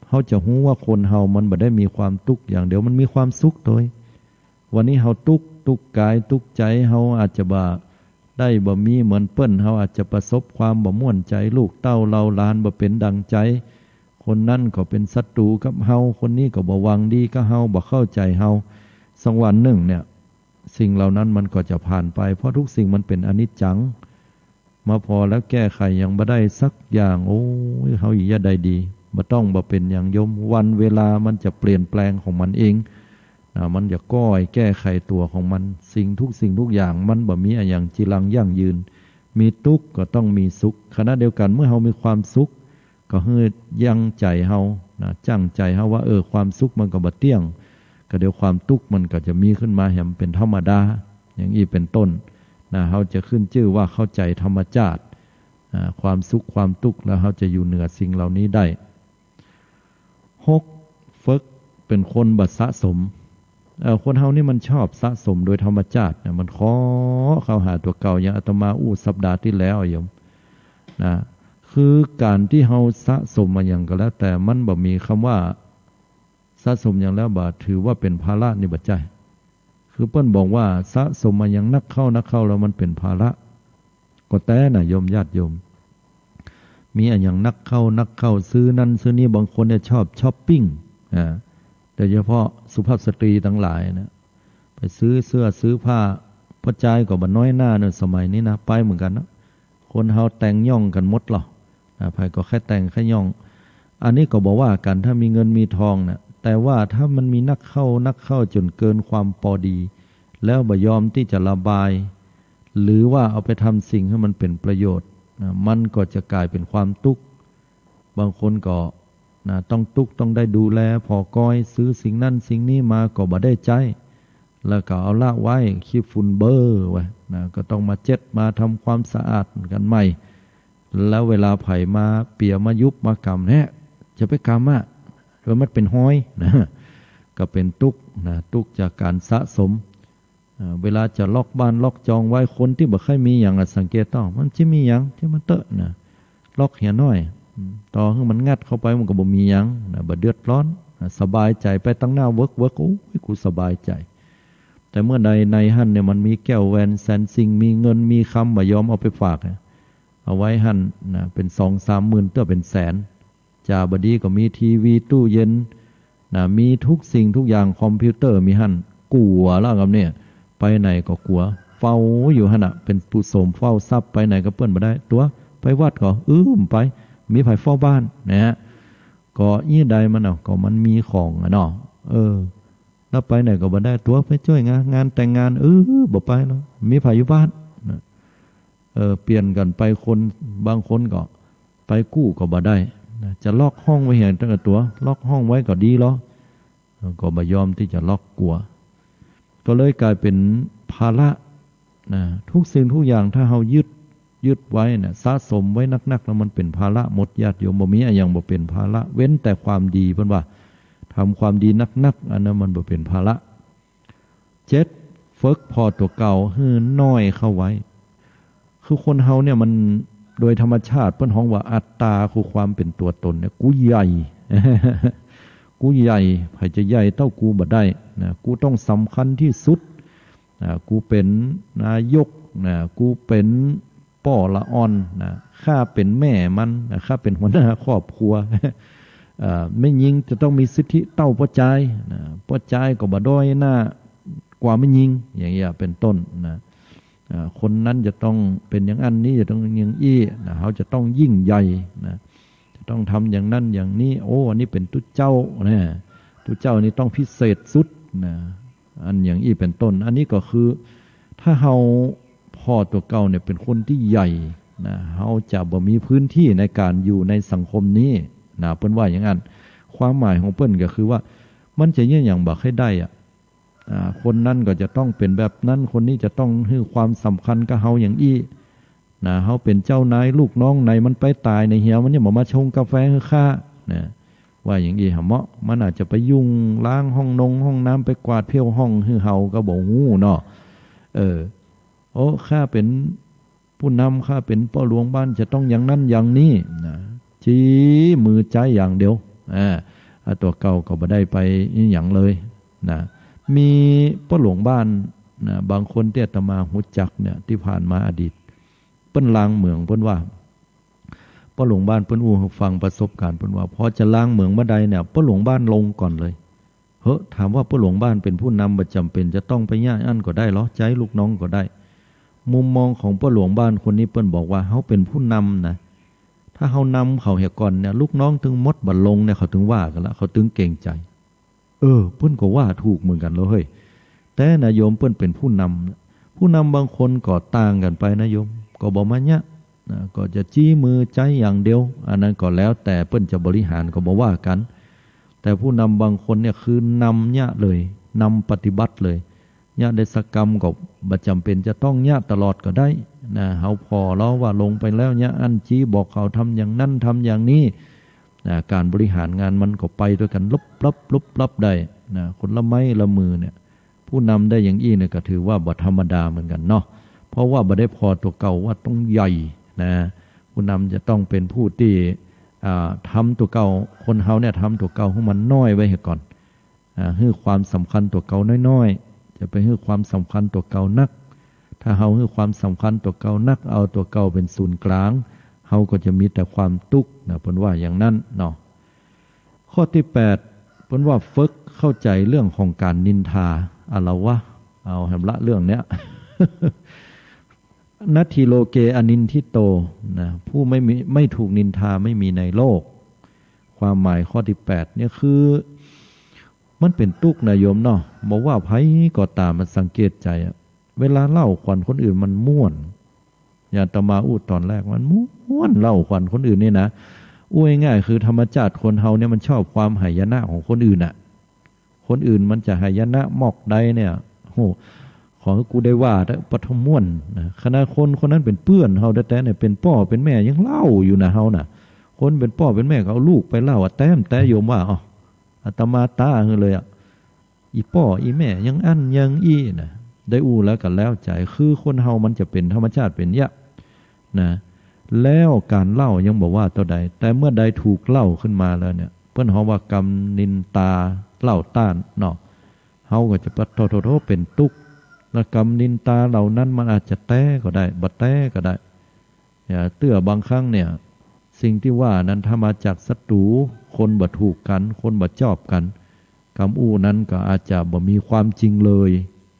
เฮาจะฮู้ว่าคนเฮามันบ่ได้มีความตุ๊กข์อย่างเดียว มันมีความสุขตวย วันนี้เฮาตุ๊กข์ ตุ๊กข์กายตุ๊กข์ใจ๋ เฮาอาจจะบ่ได้บ่มีเหมือนเปิ้น เฮาอาจจะประสบความบ่ม่วนใจ๋ ลูกเต้าเหล่าหลานบ่เป๋นดังใจ๋ คนนั้นก็เป๋นศัตรู๋กับเฮา คนนี้ก็บ่หวังดีกับเฮา บ่เข้าใจ๋เฮา สักวันนึ่งเนี่ย สิ่งเหล่านั้นมันก็จะผ่านไป เพราะกู้สิ่งมันเป๋นอนิจจัง มาผ่อแล้วแก้ไขหยังบ่ได้สักอย่าง โอ้ย เฮาอี้จะได้ดี บ่ต้อง บ่เป๋นหยังโยม วันเวลามันจะเปลี่ยนแปลงของมันเองนะ มันจะก้อยแก้ไขตั๋วของมัน สิ่งกู้สิ่งกู้อย่างมันบ่มีอะหยังจีรังยั่งยืน มีตุ๊กข์ก็ต้องมีสุข ขณะเดียวกั๋นเมื่อเฮามีความสุข ก็หื้อยั้งใจ๋เฮานะ จั้งใจ๋เฮาว่า เออ ความสุขมันก็บ่เตี้ยง ก็เดี๋ยวความตุ๊กข์มันก็จะมีขึ้นมาแหมเป๋นธรรมดา อย่างอี้เป๋นต้นนะ เฮาจะขึ้นจื้อว่าเข้าใจ๋ธรรมจาติ อ่า ความสุขความตุ๊กข์ แล้วเฮาจะอยู่เหนือสิ่งเหล่านี้ได้ หก ฝึกเป๋นคนบ่สะสม เอ่อ คนเฮานี่มันชอบสะสมโดยธรรมจาตินะ มันขอเข้าหาตั๋วเก่า อย่างอาตมาอู้สัปดาห์ตี้แล้วโยมนะ คือก๋านตี้เฮาสะสมมาหยังก็แล้วแต่ มันบ่มีกำว่าสะสมหยังแล้วบ่ถือว่าเป๋นภาระนี่บ่ใจ้ คือเปิ้นบอกว่าสะสมมาหยังนักเข้านักเข้าแล้วมันเป๋นภาระ ก็แต๊นะโยมญาติโยม มีอะหยังนักเข้านักเข้า ซื้อนั้นซื้อนี้ บางคนเนี่ยชอบชอปปิ้ง อ่า โดยเฉพาะสุภาพสตรีตังหลายนะ ไปซื้อเสื้อซื้อผ้า ป้อจายก็บ่น้อยหน้าเนอะ สมัยนี้นะ ไปเหมือนกั๋นนะ คนเฮาแต่งย่องกั๋นหมดลอ อ่า ใผก็ใค่แต่งใค่ย่อง อันนี้ก็บ่ว่ากั๋น ถ้ามีเงินมีทองนะ แต่ว่าถ้ามันมีนักเข้านักเข้าจ๋นเกินความปอดี แล้วบ่ยอมตี้จะระบาย หรือว่าเอาไปทำสิ่งหื้อมันเป๋นประโยชน์นะ มันก็จะก๋ายเป๋นความตุ๊กข์ บางคนก็นะ ต้องตุ๊กข์ ต้องได้ดูแลผ่อกอย ซื้อสิ่งนั้นสิ่งนี้มาก็บ่ได้ใจ๊ แล้วก็เอาละไว้ ขี้ฝุ่นเบ้อไว้นะ ก็ต้องมาเจ็ด มาทำความสะอาดกั๋นใหม่ แล้วเวลาใผมาเปียมายุบมากำแนะ จะไปกำอะ เดี๋ยวมันเป๋นฮอยนะ ก็เป๋นตุ๊กข์นะ ตุ๊กข์จากก๋านสะสม อ่า เวลาจะล็อกบ้านล็อกจองไว้ คนตี้บ่ใค่มีหยังอะ สังเกตต้อง มันจะมีหยัง จะมาเต๊อะนะ ล็อกเหียน้อย อืม ต่อหื้อมันงัดเข้าไป มันก็บ่มีหยังนะ บ่เดือดร้อนนะ สบายใจ๋ไปตังหน้าเวิกเวิก โอ้ย กูสบายใจ๋ แต่เมื่อใดในหั้นเนี่ยมันมีแก้วแหวนแสนสิ่ง มีเงินมีคำ บ่ยอมเอาไปฝากนะ เอาไว้หั้นนะ เป๋นสองสามหมื่นเตื้อเป๋นแสน จ๋าบ่ดีก็มีทีวี ตู้เย็น นะ มีทุกสิ่งทุกอย่าง คอมพิวเตอร์มีหั้น กั๋วแล้วกำเนี่ย ไปไหนก็กั๋ว เฝ้าอยู่หั้นน่ะ เป๋นผู้โสมเฝ้าทรัพย์ ไปไหนกับเปิ้นบ่ได้ ตั๋ว ไปวัดก็ อืม ไป มีใผเฝ้าบ้าน นะฮะ ก็อี้ใดมันเนาะ ก็มันมีของอะเนาะ เออ แล้วไปไหนก็บ่ได้ ตั๋ว ไปจ้วยงาน งานแต่งงาน เออ บ่ไปแล้ว มีใผอยู่บ้าน นะ เออ เปลี่ยนกั๋นไป คน บางคนก็ไปกู้ก็บ่ได้ นะ จะล็อกห้องไว้เหีย ตั้งแต่ตั๋ว ล็อกห้องไว้ก็ดีลอ ก็บ่ยอมตี้จะล็อก กั๋ว ก็เลยก๋ายเป๋นภาระ นะ ทุกสิ่งทุกอย่างถ้าเฮายึด ยึดไว้นะ สะสมไว้นักๆ แล้วมันเป๋นภาระหมด ญาติโยม บ่มีอะหยังบ่เป๋นภาระ เว้นแต่ความดี เปิ้นว่า ทำความดีนักๆ อันนั้นมันบ่เป๋นภาระ เจ็ด ฝึกผ่อตั๋วเก่าหื้อน้อยเข้าไว้ คือคนเฮาเนี่ยมันโดยธรรมชาติเปิ้นฮ้องว่าอัตตา คือความเป๋นตั๋วต๋นเนี่ย กูใหญ่ กูใหญ่ ใผจะใหญ่เต้ากูบ่ได้ นะ กูต้องสำคัญตี้สุด นะ กูเป๋นนายก นะ กูเป๋นป้อละอ่อน นะ ข้าเป๋นแม่มัน นะ ข้าเป๋นหัวหน้าครอบครัว เอ่อ แม่ญิงจะต้องมีสิทธิเต้าป้อจาย นะ ป้อจายก็บ่ด้อยหน้ากว่าแม่ญิง อย่างเงี้ยเป๋นต้น นะ อ่า คนนั้นจะต้องเป๋นอย่างอั้น นี้จะต้องอย่างอี้ นะ เฮาจะต้องยิ่งใหญ่ นะ จะต้องทำอย่างนั้นอย่างนี้ โอ้ อันนี้เป๋นตุ๊เจ้า นะ ตุ๊เจ้านี่ต้องพิเศษสุด นะ อันอย่างอี้เป๋นต้น อันนี้ก็คือ ถ้าเฮาผ่อตั๋วเก่าเนี่ยเป๋นคนตี้ใหญ่ นะ เฮาจะบ่มีพื้นตี้ในก๋านอยู่ในสังคมนี้ นะ เปิ้นว่าอย่างอั้น ความหมายของเปิ้นก็คือว่า มันจะเยียะหยังบ่ใค่ได้อะ อ่า คนนั้นก็จะต้องเป๋นแบบนั้น คนนี้จะต้องหื้อความสำคัญกับเฮาอย่างอี้ นะ เฮาเป๋นเจ้านาย ลูกน้องไหนมันไปต๋ายในเหีย มันยังบ่มาชงกาแฟหื้อข้า นะ ว่าอย่างอี้หาเหมาะ มันอาจจะไปยุ่งล้างห้องนงห้องน้ำ ไปกวาดเผี้ยวห้องหื้อเฮาก็บ่ฮู้เนาะ เออ โอ้ ข้าเป๋น ผู้นำ ข้าเป๋นป้อหลวงบ้าน จะต้องอย่างนั้นอย่างนี้ นะ จี้มือใจ๊อย่างเดียว อ่า ตั๋วเก่าก็บ่ได้ไปอะหยังเลย นะ มีป้อหลวงบ้าน นะ บางคนตี้อาตมาฮู้จักเนี่ย ตี้ผ่านมาอดีต เปิ้นลางเหมือง เปิ้นว่า ป้อหลวงบ้านเปิ้นอู้หื้อฟังประสบก๋ารณ์ เปิ้นว่า พอจะลางเหมืองบ่าใดเนี่ย ป้อหลวงบ้านลงก่อนเลย เฮ้อ ถามว่าป้อหลวงบ้านเป๋นผู้นำ บ่จ๋ำเป๋นจะต้องไปเยียะอั้นก็ได้ลอ ใจ๊ลูกน้องก็ได้ มุมมองของป้อหลวงบ้านคนนี้เปิ้นบอกว่า เฮาเป๋นผู้นำนะ ถ้าเฮานำเขาเหียก่อนเนี่ย ลูกน้องตึงหมดบ่ลงเนี่ย เขาตึงว่ากั๋นละ เขาตึงเกรงใจ๋ เออ เปิ้นก็ว่าถูกเหมือนกั๋นลอเฮ้ย แต่นะโยม เปิ้นเป๋นผู้นำ ผู้นำบางคนก็ต่างกั๋นไปนะโยม ก็บ่มาเยียะ นะ ก็จะจี้มือใจ๊อย่างเดียว อันนั้นก็แล้วแต่เปิ้นจะบริหาร ก็บ่ว่ากั๋น แต่ผู้นำบางคนเนี่ยคือนำเยียะเลย นำปฏิบัติเลย เยียะได้สักกำก็บ่จ๋ำเป๋นจะต้องเยียะตลอดก็ได้ นะ เฮาผ่อลอว่าลงไปแล้วเยียะอั้น จี้บอกเขาทำอย่างนั้นทำอย่างนี้ นะ ก๋านบริหารงานมันก็ไปตวยกั๋นลุบลับลุบลับได้ นะ คนละไม้ละมือเนี่ย ผู้นำได้อย่างอี้เนี่ยก็ถือว่าบ่ธรรมดาเหมือนกั๋นเนาะ เพราะว่าบ่ได้ผ่อตั๋วเก่าว่าต้องใหญ่ นะ ผู้นำจะต้องเป๋นผู้ตี้ อ่า ทำตั๋วเก่า คนเฮาเนี่ยทำตั๋วเก่าหื้อมันน้อยไว้เหียก่อน อ่า หื้อความสำคัญตั๋วเก่าน้อยๆ จะไปหื้อความสำคัญตั๋วเก่านัก ถ้าเฮาหื้อความสำคัญตั๋วเก่านัก เอาตั๋วเก่าเป๋นศูนย์ก๋าง เฮาก็จะมีแต่ความตุ๊กข์นะ เปิ้นว่าอย่างนั้นเนาะ ข้อตี้แปด เปิ้นว่าฝึกเข้าใจ๋เรื่องของก๋านนินทา อะละวะ เอาแหมละเรื่องเนี้ย นัตถิโลเกอนินทิโต นะ ผู้ไม่มี ไม่ถูกนินทาไม่มีในโลก ความหมายข้อตี้แปดเนี่ยคือ มันเป๋นตุ๊กข์นะโยมเนาะ บ่ว่าใผก็ต๋าม มาสังเกตใจ๋อะ เวลาเล่าขวัญคนอื่นมันม่วน อย่างอาตมาอู้ต๋อนแรก มันม่วนเล่าขวัญคนอื่นนี่นะ อู้ง่ายๆ คือธรรมชาติคนเฮาเนี่ยมันชอบความหายนะของคนอื่นน่ะ คนอื่นมันจะหายนะมอกใดเนี่ย โห ขอหื้อกูได้ว่าเต๊อะ ปะทะม่วนนะ ขนาดคนคนนั้นเป๋นเปื้อนเฮาแต๊ๆ เนี่ย เป๋นป้อเป๋นแม่ยังเล่าอยู่นะเฮาน่ะ คนเป๋นป้อเป๋นแม่ก็เอาลูกไปเล่าอะ แต๊มแต๊โยมว่า อ้าว อาตมาต๊าหื้อเลยอะ อี่ป้ออี่แม่อย่างอั้นอย่างอี้นะ ได้อู้แล้วก็แล้วใจ๋ คือคนเฮามันจะเป๋นธรรมชาติเป๋นเยียะนะ แล้วก๋านเล่ายังบ่ว่าเต้าใด แต่เมื่อใดถูกเล่าขึ้นมาแล้วเนี่ย เปิ้นฮ้องว่ากำนินตาเล่าต้านเนาะ เฮาก็จะปะโถๆๆ เป๋นตุ๊กข์ และกำนินตาเหล่านั้นมันอาจจะแต๊ก็ได้ บ่แต๊ก็ได้ เนี่ย เตื้อบางครั้งเนี่ย สิ่งตี้ว่านั้นถ้ามาจากศัตรู๋ คนบ่ถูกกั๋น คนบ่จอบกั๋น กำอู้นั้นก็อาจจะบ่มีความจริงเลย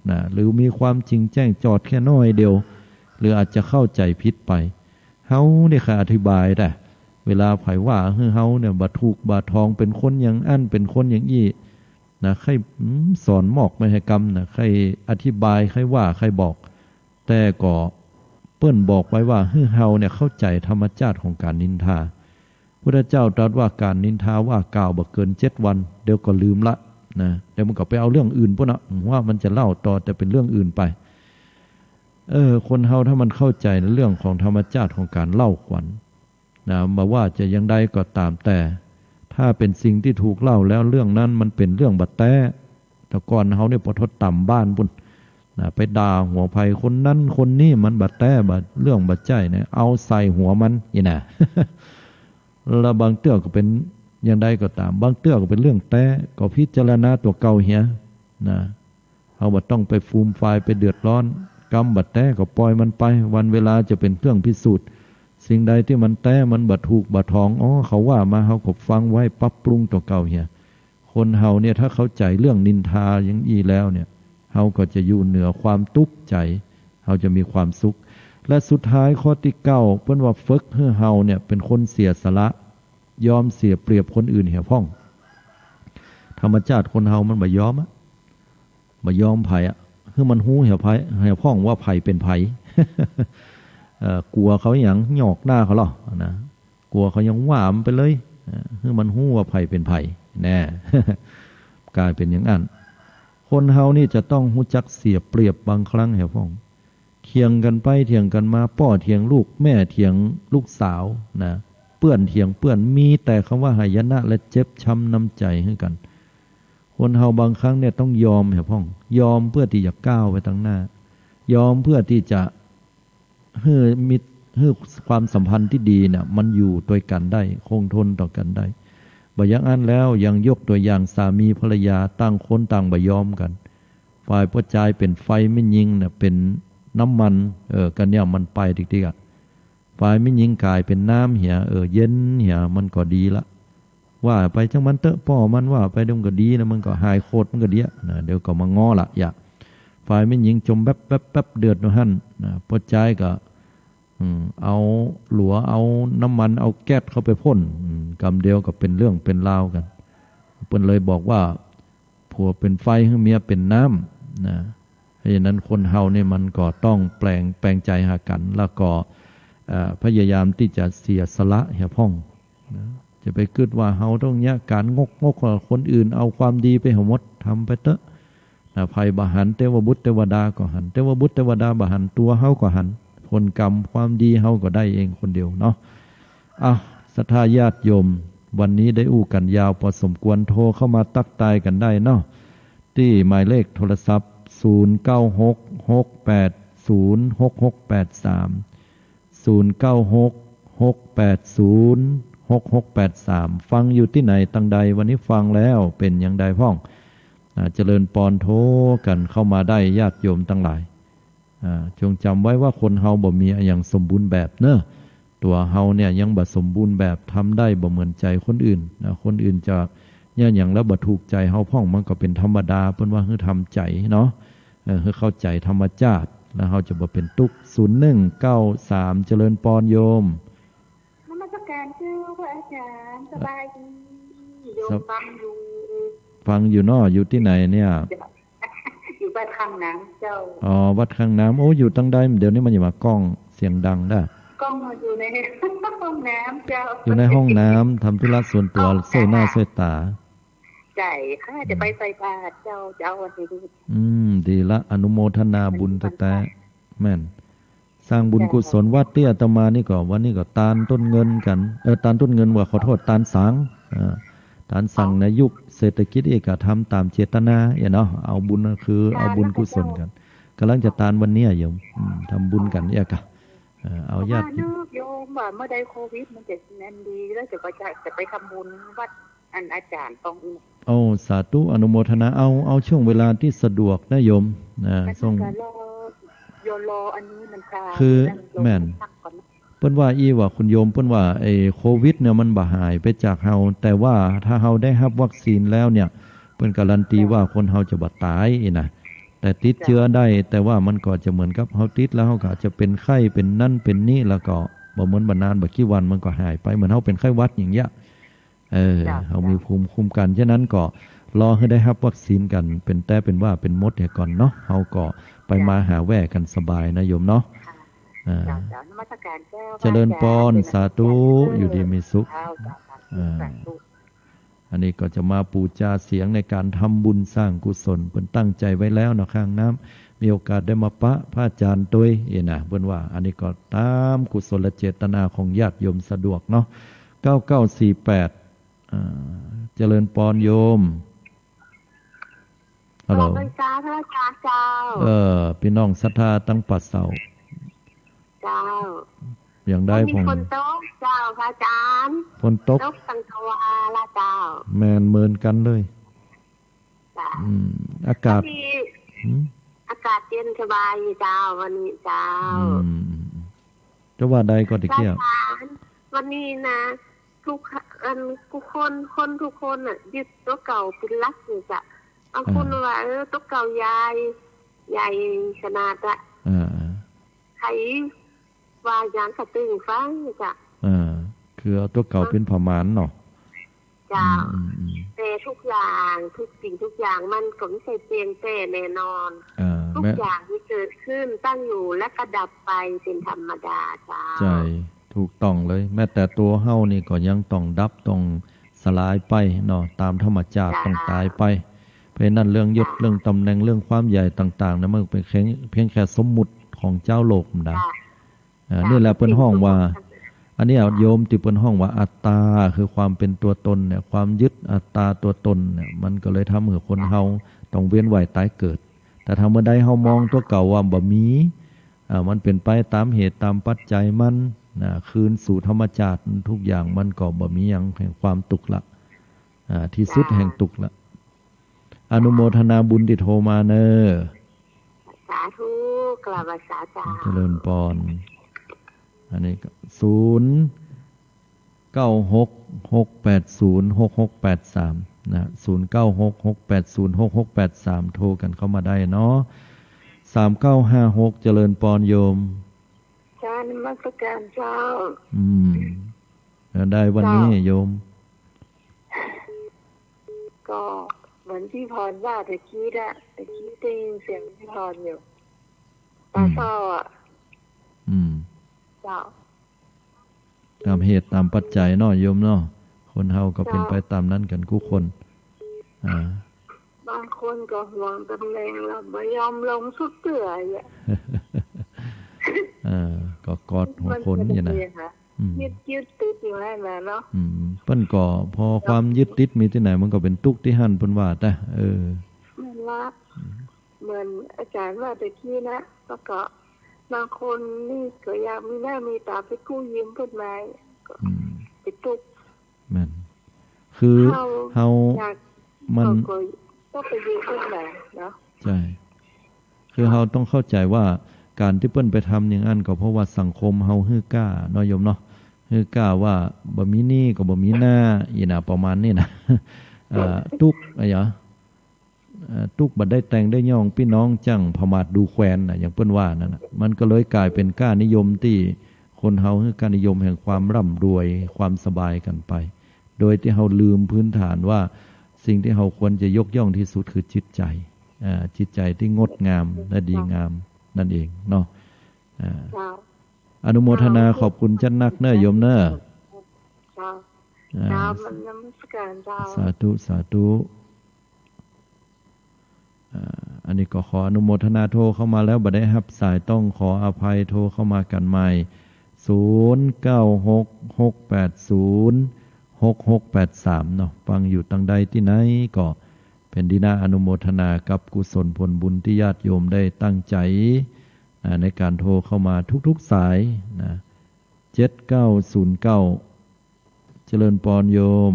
นะ หรือมีความจริงแจ้งจอดแค่น้อยเดียว หรืออาจจะเข้าใจ๋ผิดไป เฮานี่ใค่อธิบายได้ เวลาใผว่าหื้อเฮาเนี่ยบ่ถูกบ่ถอง เป๋นคนอย่างอั้น เป๋นคนอย่างอี้นะ ใค่ อืม สอนมอกบ่หื้อกำนะ ใค่อธิบาย ใค่ว่า ใค่บอก แต่ก็เปิ้นบอกไว้ว่าหื้อเฮาเนี่ยเข้าใจ๋ธรรมจาติของก๋านนินทา พุทธเจ้าตรัสว่าก๋านนินทาว่ากล่าวบ่เกินเจ็ดวัน เดี๋ยวก็ลืมละนะ เดี๋ยวมันก็ไปเอาเรื่องอื่นปู๊นนะ ว่ามันจะเล่าต่อแต่เป๋นเรื่องอื่นไป เออ คนเฮาถ้ามันเข้าใจ๋ในเรื่องของธรรมจาติของก๋านเล่าขวัญ นะ บ่ว่าจะอย่างใดก็ต๋ามแต่ ถ้าเป๋นสิ่งตี้ถูกเล่าแล้ว เรื่องนั้นมันเป๋นเรื่องบ่แต๊ แต่ก่อนเฮาเนี่ยปอทดต๋ามบ้านปู๊นนะ ไปด่าหัวใผคนนั้นคนนี้ มันบ่แต๊ บ่ เรื่องบ่ใจ้เนี่ย เอาใส่หัวมันอี้นะ แล้วบางเตื้อก็เป๋นอย่างใดก็ต๋าม บางเตื้อก็เป๋นเรื่องแต๊ ก็พิจารณาตั๋วเก่าเหียนะ เฮาบ่ต้องไปฟูมฟาย ไปเดือดร้อน กำบ่แต๊ก็ปล่อยมันไป วันเวลาจะเป๋นเครื่องพิสูจน์ สิ่งใดตี้มันแต๊ มันบ่ถูกบ่ถอง อ๋อ เขาว่ามา เฮาก็ฟังไว้ ปรับปรุงตั๋วเก่าเหีย คนเฮาเนี่ยถ้าเข้าใจ๋เรื่องนินทาอย่างอี้แล้วเนี่ย เฮาก็จะอยู่เหนือความตุ๊กใจ๋ เฮาจะมีความสุข และสุดท้ายข้อตี้เก้า เปิ้นว่าฝึกหื้อเฮาเนี่ยเป๋นคนเสียสละ ยอมเสียเปรียบคนอื่นเหียพ่อง ธรรมจาติคนเฮามันบ่ยอมอะ บ่ยอมใผอะ หื้อมันฮู้เหียใผ เหียพ่องว่าใผเป๋นใผ เอ่อ กั๋วเขาหยัง หยอกหน้าเขาลอนะ กั๋วเขาหยังว่ามันไปเลย เอ่อ หื้อมันฮู้ว่าใผเป๋นใผ แน่ ก๋ายเป๋นอย่างอั้น คนเฮานี่จะต้องฮู้จักเสียเปรียบ บางครั้งเหียพ่อง เถียงกั๋นไปเถียงกั๋นมา ป้อเถียงลูก แม่เถียงลูกสาวนะ เปื้อนเถียงเปื้อน มีแต่กำว่าหายนะและเจ็บช้ำน้ำใจ๋หื้อกั๋น คนเฮาบางครั้งเนี่ยต้องยอมเหียพ่อง ยอมเปื้อตี้จะก้าวไปตังหน้า ยอมเปื้อตี้จะหื้อมิตร หื้อความสัมพันธ์ตี้ดีเนี่ย มันอยู่ตวยกั๋นได้ คงทนต่อกั๋นได้ บ่อย่างอั้นแล้ว อย่างยกตั๋วอย่างสามีภรรยา ต่างคนต่างบ่ยอมกั๋น ฝ่ายป้อจายเป๋นไฟ แม่ญิงเนี่ยเป๋นน้ำมัน เออ กั๋นเนี่ยมันไปติ๊กๆ อะ ฝ่ายแม่ญิงก๋ายเป๋นน้ำเหีย เออ เย็นเหีย มันก็ดีละ ว่าไปจ้างมันเต๊อะ ป้อมันว่าไป เดี๋ยวมันก็ดีนะ มันก็หายโขด มันก็ดีอะนะ เดี๋ยวก็มาง้อละ อย่า ฝ่ายแม่ญิงจ่มแป๊บๆ เดือดอยู่หั้นนะ ป้อจายก็ อืม เอาหลัว เอาน้ำมัน เอาแก๊สเข้าไปพ่น อืม กำเดียวก็เป๋นเรื่องเป๋นราวกั๋น เปิ้นเลยบอกว่า ผัวเป๋นไฟ หื้อเมียเป๋นน้ำนะ เพราะฉะนั้นคนเฮานี่มันก็ต้องแปลง แปลงใจ๋หากั๋น แล้วก็ เอ่อ พยายามตี้จะเสียสละเหียพ่องนะ จะไปกึ๊ดว่าเฮาต้องเยียะก๋านงกๆ กว่าคนอื่น เอาความดีไปเหียหมด ทำไปเต๊อะนะ ใผบ่หัน เตวบุตรเตวดาก็หัน เตวบุตรเตวดาบ่หัน ตั๋วเฮาก็หัน ผลกรรมความดีเฮาก็ได้เองคนเดียวเนาะ อ้าว ศรัทธาญาติโยม วันนี้ได้อู้กั๋นยาวปอสมควร โทรเข้ามาตั๊กตายกั๋นได้เนาะ ตี้หมายเลขโทรศัพท์ ศูนย์เก้าหก หกแปดศูนย์ หกหกแปดสาม ศูนย์เก้าหก หกแปดศูนย์ หกหกแปดสาม ฟังอยู่ตี้ไหนตังใด วันนี้ฟังแล้วเป๋นอย่างใดพ่อง อ่า เจริญปอน โทรกั๋นเข้ามาได้ ญาติโยมตังหลาย อ่า จงจ๋ำไว้ว่าคนเฮาบ่มีอะหยังสมบูรณ์แบบเนาะ ตั๋วเฮาเนี่ยยังบ่สมบูรณ์แบบ ทำได้บ่เหมือนใจ๋คนอื่นนะ คนอื่นจะเยียะหยังแล้วบ่ถูกใจ๋เฮาพ่อง มันก็เป๋นธรรมดา เปิ้นว่าหื้อทำใจ๋เนาะ เออ หื้อเข้าใจ๋ธรรมจาติ แล้วเฮาจะบ่เป๋นตุ๊กข์ ศูนย์หนึ่งเก้าสาม เจริญปอนโยม นมัสการเจ้าพระอาจารย์ สบายดี โยม สบ- ฟังอยู่ ฟังอยู่เนาะ อยู่ตี้ไหนเนี่ย อยู่วัดข้างน้ำเจ้า อ๋อ วัดข้างน้ำ โอ้ อยู่ตังใด เดี๋ยวนี้มันอย่ามาก้องเสียงดังเด้อ ก้องอยู่ในห้องน้ำเจ้า อยู่ในห้องน้ำ ทำธุระส่วนตั๋ว เจ้า ซ่อยหน้าซ่อยต๋า ใจ๋ค่ะ จะไปใส่บาตรเจ้า เจ้าวันนี้ อืม ดีละ อนุโมทนาบุญแต๊ๆ แม่น สร้างบุญกุศลวัดตี้อาตมานี่ก็ วันนี้ก็ตานต้นเงินกั๋น เออ ตานต้นเงินว่า ขอโทษ ตานสัง เออ ตานสังในยุคเศรษฐกิจอี้ก็ทำต๋ามเจตนาเนาะ เอาบุญ คือเอาบุญกุศลกั๋น ก๋ำลังจะตานวันเนี้ยโยม อืม ทำบุญกั๋นอี้กะ เออ เอาญาติ ว่าเนอะโยม ว่าเมื่อใดโควิดมันจะแน่นดีแล้ว จะก็จะ จะไปทำบุญวัด อันอาจ๋ารย์ต้อง โอ้ สาธุ อนุโมทนา เอา เอาช่วงเวลาตี้สะดวกนะโยม นะ มัน ส่ง ก็รอ โยมรออันนี้มันซา คือ อันโยม แม่น พักก่อนนะ เปิ้นว่าอี้ว่า คุณโยม เปิ้นว่าไอ้โควิดเนี่ยมันบ่หายไปจากเฮา แต่ว่าถ้าเฮาได้ฮับวัคซีนแล้วเนี่ย เปิ้นการันตีว่าคนเฮาจะบ่ต๋ายอี้นะ แต่ติดเจื้อได้ แต่ว่ามันก็จะเหมือนกับเฮาติดแล้วเฮาก็อาจจะเป๋นไข้เป๋นนั้นเป๋นนี้ แล้วก็บ่เหมือนบ่นานบ่กี่วันมันก็หายไป เหมือนเฮาเป๋นไข้หวัดอย่างเงี้ย เออ เจ้า เฮามีภูมิคุ้มกัน ฉะนั้นก็รอหื้อได้ฮับวัคซีนกั๋น เป๋นแต๊เป๋นว่าเป๋นหมดเหียก่อนเนาะ เฮาก็ไปมาหาแว่กั๋นสบายนะโยมเนาะ ค่ะ อ่า เจ้า เจ้า นมัสการเจ้า เจริญปอน พระอาจ๋ารย์ สาธุ เจริญปอน อยู่ดีมีสุข เจ้า เจ้า สาธุ อ่า สาธุ อันนี้ก็จะมาปู๋จาเสียงในก๋านทำบุญสร้างกุศล เปิ้นตั้งใจ๋ไว้แล้วเนาะ ข้างน้ำ มีโอกาสได้มาปะพระอาจ๋ารย์ตวยอี้นะ เปิ้นว่า อันนี้ก็ต๋ามกุศลเจตนาของญาติโยมสะดวกเนาะ เก้าเก้าสี่แปด อ่า เจริญปอนโยม ฮัลโหล ขอพรรษาพระอาจ๋ารย์เจ้า เออ ปี้น้องศรัทธาตังป่าเสา เจ้า อย่างใด วันนี้ พ่อง ฝนตกเจ้าพระอาจ๋ารย์ ฝนตก ตกตังทวาละเจ้า แม่นเหมือนกั๋นเลย เจ้า อืม อากาศ วันนี้ หืม อากาศเย็นสบายอยู่เจ้า วันนี้เจ้า อืม จะว่าใดก็ตะเกีย พระอาจ๋ารย์ วันนี้นะ ทุก อัน ทุกคน คนทุกคนน่ะ ยึดตั๋วเก่าเป๋นหลักอยู่เจ้า บางคน อ่า ว่า เออ ตั๋วเก่าใหญ่ ใหญ่ขนาดอะ อ่า ใผว่าหยังกะตึงฟังเจ้า อ่า คือเอาตั๋วเก่าเป๋นประมาณเนาะ เจ้า อืม อืม อืม แต่ทุกอย่าง ทุกสิ่งทุกอย่างมันก็บ่ใจ้เตี้ยงแต๊แน่นอน อ่า ทุก แม้ อย่างที่เกิดขึ้นตั้งอยู่และก็ดับไปเป็นธรรมดาเจ้า ใจ้ ถูกต้องเลย แม้แต่ตั๋วเฮานี่ก็ยังต้องดับ ต้องสลายไปเนาะ ต๋ามธรรมชาติ เจ้า ต้องต๋ายไป เพราะฉะนั้นเรื่องยศ เจ้า เรื่องต๋ำแหน่ง เรื่องความใหญ่ต่างๆ นะ มันเป๋นเพียง เพียงแค่สมมุติของจาวโลกธรรมดา เจ้า อ่า เจ้า นี่แหละเปิ้นฮ้องว่า อันนี้โยม ตี้เปิ้นฮ้องว่าอัตตา คือความเป๋นตั๋วตนเนี่ย ความยึดอัตตาตั๋วตนเนี่ย มันก็เลยทำหื้อคนเฮาต้องเวียนว่ายต๋ายเกิด แต่ถ้าเมื่อใดเฮามองตั๋วเก่าว่าบ่มี อ่า มันเป๋นไปต๋ามเหตุต๋ามปัจจัยมัน นะ คืนสู่ธรรมชาติ ทุกอย่างมันก็บ่มีหยังแห่งความตุ๊กข์ละ อ่า ตี้สุดแห่งตุ๊กข์ละ อนุโมทนาบุญตี้โทรมาเน่อ สาธุ กราบไหว้สาเจ้า เจริญปอน อันนี้ก็ ศูนย์เก้าหก หกแปดศูนย์ หกหกแปดสาม นะ ศูนย์เก้าหก หกแปดศูนย์ หกหกแปดสาม โทรกั๋นเข้ามาได้เนาะ สามเก้าห้าหก เจริญปอนโยม เจ้า นมัสการเจ้า อืม แล้วใดวันนี้ เจ้า โยม ก็เหมือนพี่พรว่าตะกี้อะ ตะกี้ได้ยินเสียงพี่พรอยู่ อืม ป่าเศร้าอะ อืม เจ้า ต๋ามเหตุต๋ามปัจจัยเนาะโยมเนาะ คนเฮาก็เป๋นไปต๋ามนั้นกั๋นกู้คน อ่า บางคนก็หวงต๋ำแหน่งแล้วบ่ยอมลงสักเตื้ออะ เออ ก็กอดหัวคนอยู่นะ มันก็เป๋นอย่างนั้น อืม ยึด ยึดติดอยู่นั่นแหละเนาะ อืม เปิ้นก็พอความยึดติดมีตี้ไหนมันก็เป๋นตุ๊กข์ตี้หั้นเปิ้นว่า แต่ เออ แม่นละ อืม เหมือนอาจ๋ารย์ว่าตะกี้นะ แล้วก็บางคนนี่ก็อยากมีหน้ามีต๋าไปกู้ยืมเปิ้นมา ก็ อืม เป๋นตุ๊กข์ แม่น คือเฮา เฮาอยาก มัน เฮาก็ต้องไปยืมเปิ้นมาเนาะ ใจ้ คือเฮาต้องเข้าใจ๋ว่าก๋านตี้เปิ้นไปทำอย่างอั้นก็เพราะว่าสังคมเฮาหื้อกล้าเนาะโยมเนาะ หื้อกล้าว่าบ่มีหนี้ก็บ่มีหน้า อี้นะ ประมาณนี้นะ เอ่อ ตุ๊กข์อะหยัง เอ่อ ตุ๊กข์บ่ได้แต่งได้ย่อง ปี้น้องจั้งผมาทดูแควนน่ะ อย่างเปิ้นว่านั่นน่ะ มันก็เลยก๋ายเป๋นค่านิยมตี้คนเฮาหื้อค่านิยมแห่งความร่ำรวย ความสบายกั๋นไป โดยตี้เฮาลืมพื้นฐานว่าสิ่งตี้เฮาควรจะยกย่องตี้สุดคือจิตใจ๋ อ่า จิตใจ๋ตี้งดงามและดีงามนั่นเองเนาะ อ่า เจ้า อนุโมทนาขอบคุณจัดนักเน่อโยมเน่อ เจ้า อ่า เจ้า นมัสการเจ้า สาธุ สาธุ อ่า อันนี้ก็ขออนุโมทนา โทรเข้ามาแล้วบ่ได้ฮับสาย ต้องขออภัย โทรเข้ามากั๋นใหม่ ศูนย์เก้าหก หกแปดศูนย์ หกหกแปดสาม เนาะ ฟังอยู่ตังใดตี้ไหนก็เป๋นตี้น่าอนุโมทนากับกุศลผลบุญตี้ญาติโยมได้ตั้งใจ๋ อ่า ในก๋านโทรเข้ามาทุกๆ สายนะ เจ็ดเก้าศูนย์เก้า เจริญปอนโยม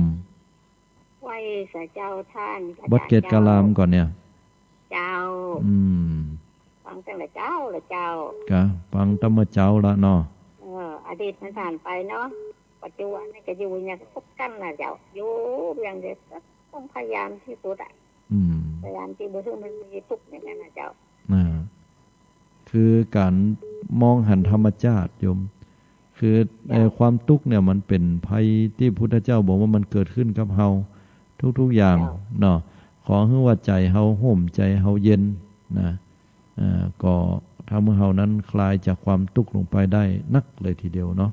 ไหว้สาเจ้าต้าน บวชเกศกาลามก่อนเนี่ย เจ้า อืม ฟังตั้งแต่เจ๊าละเจ้า กะ ฟังตั้งเมื่อเจ๊าละเนาะ เออ อั อดีตมันผ่านไปเนาะ ปัจจุบันนี่ก็อยู่อย่างคบกันนะเจ้า อยู่อย่างเดียวก็ต้องพยายามที่สุดอะ อืม พยายามที่บ่หื้อมันมีทุกข์อย่างนั้นนะเจ้า อ่า คือก๋านมองหันธรรมชาติโยม คือ เจ้า เอ่อ ความตุ๊กข์เนี่ยมันเป๋นภัยตี้พุทธเจ้าบอกว่ามันเกิดขึ้นกับเฮาทุกๆ อย่าง เจ้า เนาะ ขอหื้อว่าใจ๋เฮาโฮ่ม ใจ๋เฮาเย็นนะ เอ่อ ก็ทำหื้อเฮานั้นคลายจากความตุ๊กข์ลงไปได้นักเลยทีเดียวเนาะ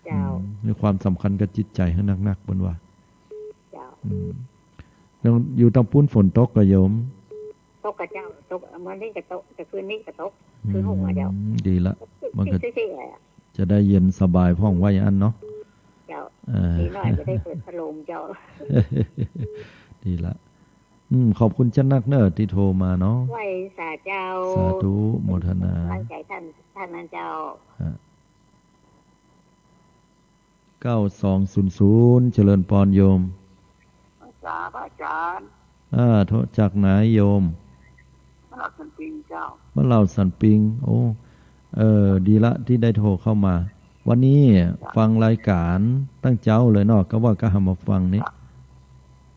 เจ้า อืม มีความสำคัญกับจิตใจ๋หื้อนักๆ เปิ้นว่า เจ้า อืม แล้วอยู่ตางปู๊นฝนตกก่อโยม ตกก่อเจ้า ตก เมื่อนี้ก็ตก แต่คืนนี้ก็ตก คืนหกอะเจ้า อืม ดีละ มันก็ ตี้ๆ อะ จะได้เย็นสบายพ่องว่าอย่างนั้นเนาะ เจ้า เออ ดีหน่อยจะได้เปิดพัดลมเจ้า ดีละ อืม ขอบคุณเจ้านักเนอะตี้โทรมาเนาะ ไหว้สาเจ้า สาธุ โมทนา กำลังใจ๋ต้าน ต้านนั้นเจ้า ฮะ เก้าสองศูนย์ศูนย์ เจริญปอนโยม สาพระอาจ๋ารย์ อ่า โทรจากไหนโยม บ้านเหล่าสันปิงเจ้า บ้านเหล่าสันปิง โอ้ เออ ดีละตี้ได้โทรเข้ามา วันนี้ เจ้า ฟังรายก๋านตั้งเจ๊าเลยเนาะ ก็ว่าก็หามาฟังนี่ เจ้า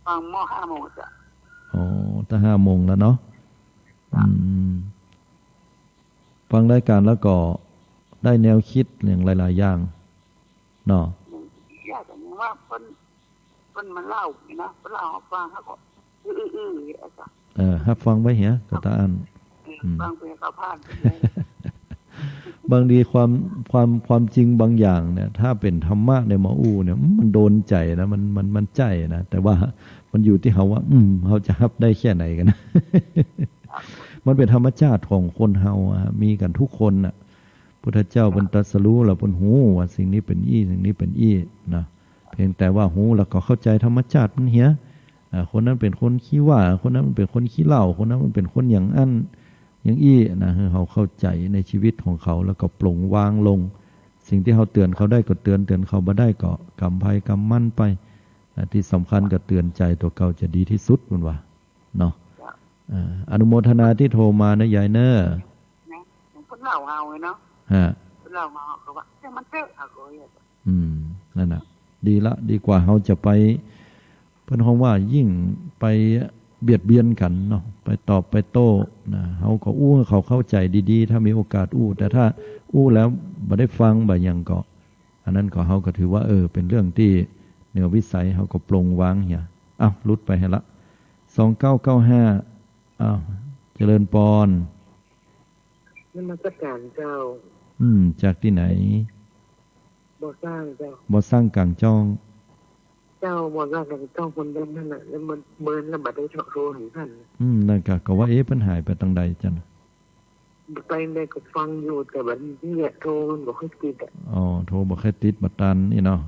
ฟังเมื่อห้าโมงเจ้า อ๋อ ตั้งห้าโมงแล้วเนาะ เจ้า อืม ฟังรายก๋านแล้วก็ได้แนวกึ๊ดอย่างหลายๆ อย่างเนาะ อย่างเดียวก็ยังว่าเปิ้น เปิ้นมาเล่านี่นะ เปิ้นเล่าหื้อฟัง เฮาก็ อื้อๆๆ อะเจ้า เออ ฮับฟังไว้เหีย ก็ตาอั้น อืม ฟังไปก็ผ่านไปเลย บางทีความ ความ ความจริงบางอย่างเนี่ย ถ้าเป๋นธรรมะเนี่ยมาอู้เนี่ย มันโดนใจ๋นะ มัน มัน มันใจ้นะ แต่ว่ามันอยู่ตี้เฮาว่า อืม เฮาจะฮับได้แค่ไหนกั๋นนะ มันเป๋นธรรมชาติของคนเฮาอะ มีกั๋นทุกคนน่ะ พุทธเจ้าเปิ้นตรัสฮู้แล้วเปิ้นฮู้ว่าสิ่งนี้เป๋นอี้ สิ่งนี้เป๋นอี้นะ เพียงแต่ว่าฮู้แล้วก็เข้าใจ๋ธรรมชาติมันเหีย อ่า คนนั้นเป๋นคนขี้ว่า คนนั้นมันเป๋นคนขี้เหล้า คนนั้นมันเป๋นคนอย่างอั้นอย่างอี้นะ หื้อเฮาเข้าใจ๋ในชีวิตของเขา แล้วก็ปลงวางลง สิ่งตี้เฮาเตื๋อนเขาได้ก็เตื๋อน เตื๋อนเขาบ่ได้ก็กำไผกำมันไป อ่า ตี้สำคัญก็เตื๋อนใจ๋ตั๋วเก่าจะดีตี้สุด เปิ้นว่า เนาะ เจ้า อ่า อนุโมทนาตี้โทรมานะยายเน่อ นะ เปิ้นเล่าเฮาไงเนาะ ฮะ เปิ้นเล่าเฮา เฮาก็ว่า เอ้ย มันเต๊อะ เฮาก็ว่า อืม นั่นน่ะ ดีละ ดีกว่าเฮาจะไป เปิ้นฮ้องว่ายิ่งไปเบียดเบียนกั๋นเนาะ ไปตอบไปโต้นะ เฮาก็อู้หื้อเขาเข้าใจ๋ดีๆ ถ้ามีโอกาสอู้ แต่ถ้าอู้แล้วบ่ได้ฟัง บ่หยังก็ อันนั้นก็เฮาก็ถือว่า เออ เป๋นเรื่องตี้เหนือวิสัย เฮาก็ปลงวางเหีย อ้าว หลุดไปหั้นละ สองเก้าเก้าห้า อ้าว เจริญปอน นมัสก๋านเจ้า อืม จากตี้ไหน บ่อสร้างเจ้า บ่อสร้างก๋างจ้อง เจ้า บ่อสร้างก๋างจ้องคนเดิมนั่นน่ะ แล้วมันเมินแล้วบ่ได้โทรหาท่าน อืม นั่นก็ ก็ว่า เอ๊ะ เปิ้นหายไปตางใดจั้น ไปไหนก็ฟังอยู่ แต่บัดนี้โทรมันบ่ค่อยติดอะ อ๋อ โทรบ่ค่อยติด บ่ตันอี้เนาะ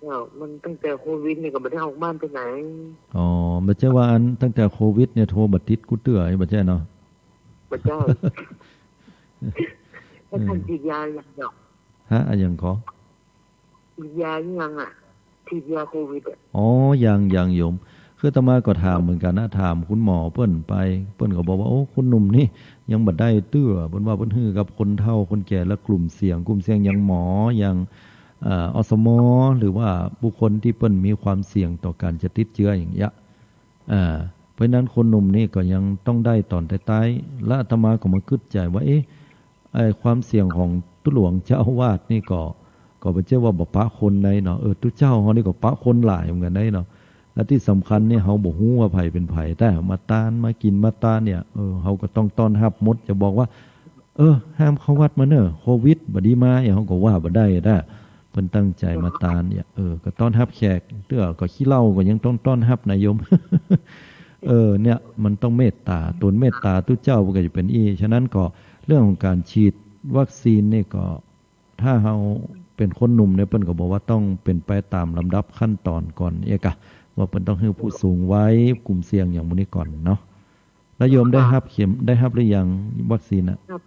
เจ้า มันตั้งแต่โควิดนี่ก็บ่ได้ออกบ้านไปไหน อ๋อ บ่ใจ้ว่าอันตั้งแต่โควิดเนี่ยโทรบ่ติดกู้เตื้อ บ่ใจ้เนาะ บ่ใจ้ แล้วท่าน เออ ฉีดยายังเนาะ ฮะ อะหยังก่อ ฉีดยายังอะ ฉีดยาโควิดอะ อ๋อ ยัง ยังโยม คืออาตมาก็ถามเหมือนกั๋นนะ ถามคุณหมอเปิ้นไป เปิ้นก็บอกว่า โอ้ คนหนุ่มนี่ยังบ่ได้เตื้อ เปิ้นว่าเปิ้นหื้อกับคนเฒ่าคนแก่และกลุ่มเสี่ยง กลุ่มเสี่ยงอย่างหมอ อย่าง เอ่อ อสม หรือว่าบุคคลตี้เปิ้นมีความเสี่ยงต่อก๋านจะติดเจื้ออย่างเงี้ย อ่า เพราะฉะนั้นคนหนุ่มนี่ก็ยังต้องได้ต๋อนต๊ายๆ และอาตมาก็มากึ๊ดใจ๋ว่า เอ๊ะ ไอ้ความเสี่ยงของตุ๊หลวงเจ้าอาวาสนี่ก็ ก็บ่ใจ้ว่าบ่ปะคนได้เนาะ เออ ตุ๊เจ้าเฮานี่ก็ปะคนหลายเหมือนกั๋นได้เนาะ และตี้สำคัญนี่เฮาบ่ฮู้ว่าใผเป๋นใผ แต่มาตาน มากิ๋น มาตานเนี่ย เออ เฮาก็ต้องต้อนฮับหมด จะบอกว่า เออ ห้ามเข้าวัดมาเน่อ โควิด บ่ดีมา เฮาก็ว่าบ่ได้นะ เปิ้นตั้งใจ๋มาตานเนี่ย เออ ก็ต้อนฮับแขก เตื้อก็ขี้เหล้าก็ยังต้องต้อนฮับนะโยม เออ เนี่ย มันต้องเมตต๋า ตนเมตต๋าตุ๊เจ้าก็จะเป๋นอี้ ฉะนั้นก็เรื่องของก๋านฉีดวัคซีนนี่ก็ ถ้าเฮาเป๋นคนหนุ่มเนี่ย เปิ้นก็บอกว่าต้องเป๋นไปต๋ามลำดับขั้นต๋อนก่อน เอกะ ว่าเปิ้นต้องหื้อผู้สูงวัย กลุ่มเสี่ยงอย่างหมู่นี้ก่อนเนาะ แล้วโยมได้ฮับเข็ม ได้ฮับหรือยังวัคซีนอะ ฮับ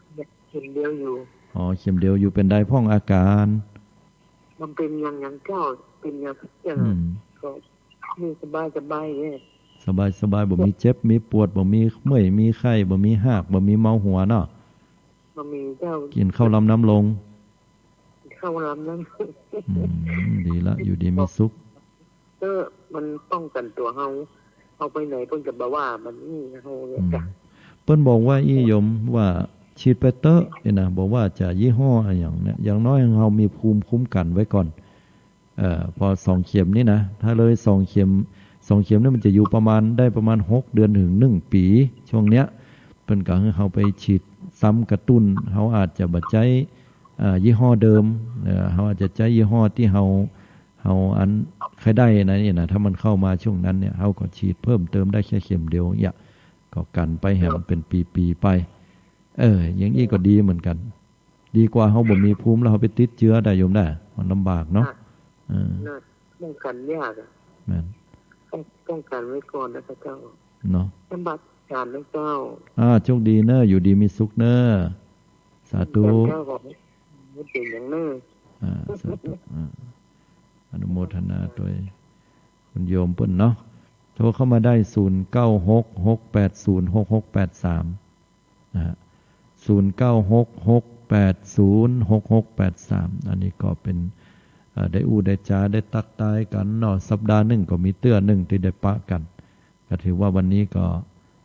เข็มเดียวอยู่ อ๋อ เข็มเดียวอยู่ เป๋นใดพ่องอาก๋าน มันเป๋นอย่าง อย่างเจ้า เป๋นอย่าง อย่าง อืม ก็มีสบายสบายเนี่ย สบายสบาย บ่มีเจ็บ มีปวด บ่มีเมื่อย มีไข้ บ่มีฮาก บ่มีเมาหัวเนาะ บ่มีเจ้า กิ๋นข้าวลำน้ำลง เข้าลำนั้น อืม ดีละ อยู่ดีมีสุข เออ มันป้องกั๋นตั๋วเฮา เฮาไปไหนเปิ้นก็บ่ว่า มันนี่เฮาเนี่ย อืม จ้ะ เปิ้นบอกว่าอี้โยม ว่าฉีดไปเต๊อะ นี่นะ บ่ว่าจะยี่ห้ออะหยังเนี่ย อย่างน้อยเฮามีภูมิคุ้มกั๋นไว้ก่อน เอ่อ พอสองเข็มนี่นะ ถ้าเลยสองเข็ม สองเข็มนี่มันจะอยู่ประมาณ ได้ประมาณหกเดือนถึงหนึ่งปี๋ ช่วงเนี้ย เปิ้นก็หื้อเฮาไปฉีดซ้ำกระตุ้น เฮาอาจจะบ่ใจ๊ อ่า ยี่ห้อเดิม เอ่อ เฮาอาจจะใจ๊ยี่ห้อตี้เฮา เฮาอันใค่ได้นะ นี่นะ ถ้ามันเข้ามาช่วงนั้นเนี่ย เฮาก็ฉีดเพิ่มเติมได้แค่เข็มเดียวเนี่ย ก็กั๋นไปแหมเป๋นปี๋ๆ ไป เออ อย่างอี้ก็ดีเหมือนกั๋น ดีกว่าเฮาบ่มีภูมิแล้วเฮาไปติดเจื้อได้โยมได้ มันลำบากเนาะ ค่ะ เออ น่ะ ป้องกั๋นยากอะ แม่น ต้อง ป้องกั๋นไว้ก่อนนะเจ้า เนาะ นมัสก๋านนะเจ้า อ่า โชคดีเน่อ อยู่ดีมีสุขเน่อ สาธุ เจ้า ขอให้เป๋นอย่างเน่อ อ่า สาธุ อ่า อนุโมทนาตวยคุณโยมเปิ้นเนาะ โทรเข้ามาได้ ศูนย์เก้าหก หกแปดศูนย์ หกหกแปดสาม นะฮะ ศูนย์เก้าหก หกแปดศูนย์ หกหกแปดสาม อันนี้ก็เป๋น เอ่อ ได้อู้ได้จ๋า ได้ตั๊กตายกั๋นเนาะ สัปดาห์นึ่งก็มีเตื้อนึ่งตี้ได้ปะกั๋น ก็ถือว่าวันนี้ก็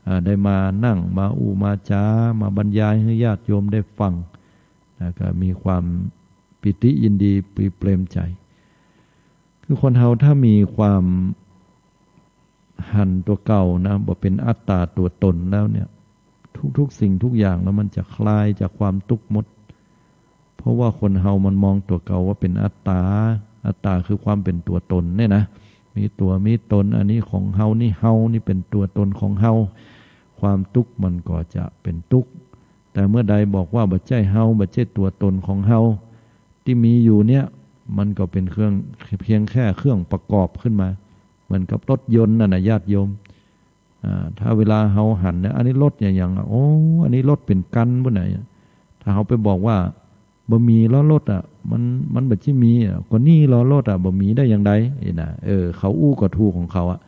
เอ่อ ได้มานั่ง มาอู้มาจ๋า มาบรรยายหื้อญาติโยมได้ฟัง นะ ก็มีความปีติยินดีปรีเปรมใจ๋ คือคนเฮาถ้ามีความหันตั๋วเก่านะ บ่เป๋นอัตตาตั๋วตนแล้วเนี่ย ทุกๆ สิ่งทุกอย่างแล้วมันจะคลายจากความตุ๊กข์หมด เพราะว่าคนเฮามันมองตั๋วเก่าว่าเป๋นอัตตา อัตตาคือความเป๋นตั๋วตนเนี่ยนะ มีตั๋วมีตน อันนี้ของเฮา นี่เฮา นี่เป๋นตั๋วตนของเฮา ความตุ๊กข์มันก็จะเป๋นตุ๊กข์ แต่เมื่อใดบอกว่าบ่ใจ้เฮา บ่ใจ้ตั๋วตนของเฮา ตี้มีอยู่เนี่ย มันก็เป๋นเครื่อง เพียงแค่เครื่องประกอบขึ้นมา เหมือนกับรถยนต์น่ะนะญาติโยม อ่า ถ้าเวลาเฮาหันเนี่ย อันนี้รถอะหยังอะ โอ้ อันนี้รถเป๋นกั๋นปุ้นน่ะ ถ้าเฮาไปบอกว่าบ่มีล้อรถอะ มัน มันบ่ใจ้มีอะ ก็นี่ล้อรถอะ บ่มีได้อย่างใด นี่นะ เออ เขาอู้ก็ถูกของเขาอะ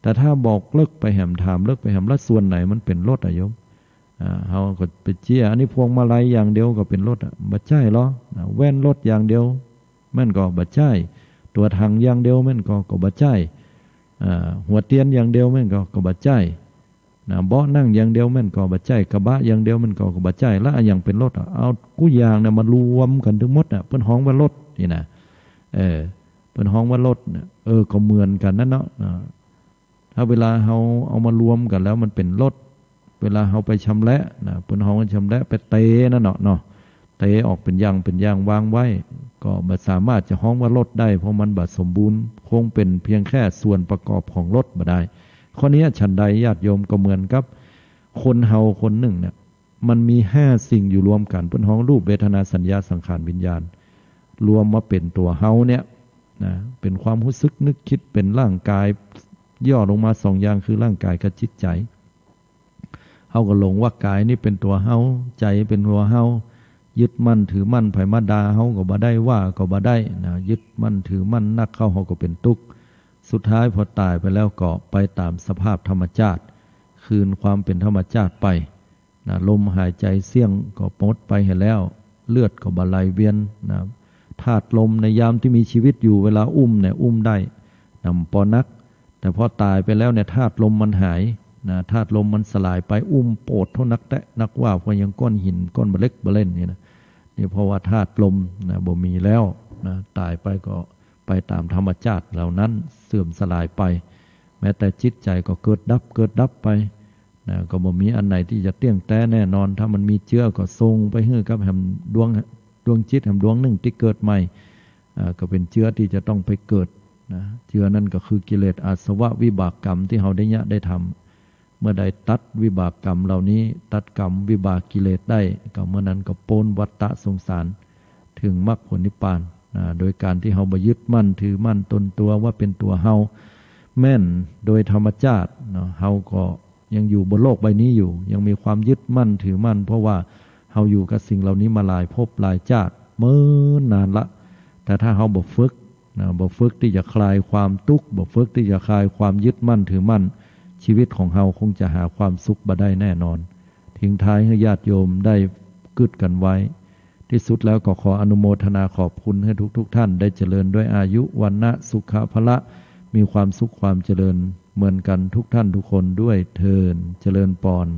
แต่ถ้าบอกเลิกไปแหม ถามเลิกไปแหม แล้วส่วนไหนมันเป๋นรถอะโยม อ่า เฮาก็ไปเจื้อ อันนี้พวงมาลัยอย่างเดียวก็เป๋นรถอะ บ่ใจ้ลอ อ่า แว่นรถอย่างเดียว แม่นก็บ่ใจ้ ตั๋วถังอย่างเดียวแม่นก็ ก็บ่ใจ้ อ่า หัวเตียงอย่างเดียวแม่นก็ ก็บ่ใจ้ นะ เบาะนั่งอย่างเดียวแม่นก็บ่ใจ้ กระบะอย่างเดียวแม่นก็ ก็บ่ใจ้ แล้วอะหยังเป๋นรถอะ เอากู้อย่างเนี่ยมารวมกั๋นตึงหมดอะ เปิ้นฮ้องว่ารถ นี่นะ เออ เปิ้นฮ้องว่ารถเนี่ย เออ ก็เหมือนกั๋นนั่นเนาะ อ่า ถ้าเวลาเฮาเอามารวมกั๋นแล้วมันเป๋นรถ เวลาเฮาไปชำแหละนะ เปิ้นฮ้องว่าชำแหละ ไปเตะนั่นเนาะ เนาะ เตะออกเป๋นอย่างเป๋นอย่างวางไว้ ก็บ่สามารถจะฮ้องว่ารถได้ เพราะมันบ่สมบูรณ์ คงเป๋นเพียงแค่ส่วนประกอบของรถบ่ได้ ข้อนี้ฉันใดญาติโยมก็เหมือนกับคนเฮาคนนึ่งเนี่ย มันมีห้าสิ่งอยู่รวมกั๋น เปิ้นฮ้องรูป เวทนา สัญญา สังขาร วิญญาณ รวมมาเป๋นตั๋วเฮาเนี่ยนะ เป๋นความฮู้สึกนึกคิด เป๋นร่างกาย ย่อลงมาสองอย่างคือร่างกายกับจิตใจ๋ เฮาก็หลงว่ากายนี่เป๋นตั๋วเฮา ใจ๋เป๋นตั๋วเฮา ยึดมั่นถือมั่น ใผมาด่าเฮาก็บ่ได้ ว่าก็บ่ได้นะ ยึดมั่นถือมั่นนักเข้า เฮาก็เป๋นตุ๊กข์ สุดท้ายพอต๋ายไปแล้วก็ไปต๋ามสภาพธรรมชาติ คืนความเป๋นธรรมชาติไป นะ ลมหายใจ๋เสี้ยงก็หมดไปหั้นแล้ว เลือดก็บ่ไหลเวียนนะ ธาตุลมในยามตี้มีชีวิตอยู่ เวลาอุ้มเนี่ย อุ้มได้นำปอนัก แต่พอต๋ายไปแล้วเนี่ย ธาตุลมมันหายนะ ธาตุลมมันสลายไป อุ้มโปดเต้านักแต๊นักว่า เพราะยังก้อนหินก้อนบ่าเล็กบ่าเล่นนี่นะ นี่เพราะว่าธาตุลมนะ บ่มีแล้วนะ ต๋ายไปก็ไปต๋ามธรรมชาติเหล่านั้น เสื่อมสลายไป แม้แต่จิตใจ๋ก็เกิดดับ เกิดดับไป นะ ก็บ่มีอันไหนตี้จะเตี้ยงแต๊แน่นอน ถ้ามันมีเจื้อก็ส่งไปหื้อกับแหมดวง ดวงจิตแหมดวงนึ่งตี้เกิดใหม่ อ่า ก็เป๋นเจื้อตี้จะต้องไปเกิดนะ เจื้อนั่นก็คือกิเลสอาสวะวิบากกรรมตี้เฮาได้เยียะได้ทำ เมื่อใดตัดวิบากกรรมเหล่านี้ ตัดกรรมวิบากกิเลสได้ ก็เมื่อนั้นก็ป๊นวัฏฏะสงสาร เถิงมรรคผลนิพพานนะ โดยก๋านตี้เฮาบ่ยึดมั่นถือมั่นตนตั๋วว่าเป๋นตั๋วเฮา แม่นโดยธรรมชาติเนาะ เฮาก็ยังอยู่บนโลกใบนี้อยู่ ยังมีความยึดมั่นถือมั่น เพราะว่าเฮาอยู่กับสิ่งเหล่านี้มาหลายภพหลายชาติเมินนานละ แต่ถ้าเฮาบ่ฝึกนะ บ่ฝึกตี้จะคลายความตุ๊กข์ บ่ฝึกตี้จะคลายความยึดมั่นถือมั่น ชีวิตของเฮาคงจะหาความสุขบ่ได้แน่นอน ทิ้งท้ายหื้อญาติโยมได้กึ๊ดกั๋นไว้ ที่สุดแล้วก็ขออนุโมทนาขอบคุณให้ทุกๆ ท่านได้เจริญด้วยอายุ วรรณะ สุขะ พละ มีความสุขความเจริญเหมือนกันทุกท่านทุกคนด้วยเทอญ เจริญปอน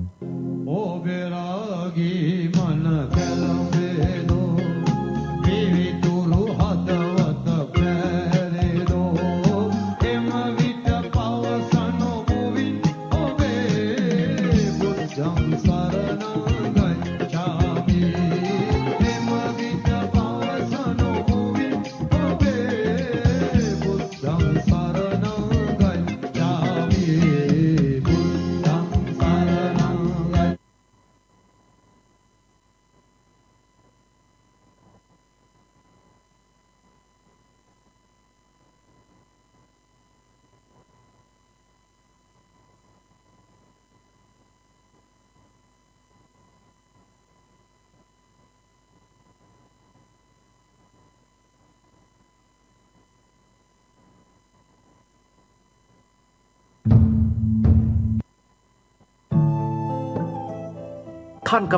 ท่าน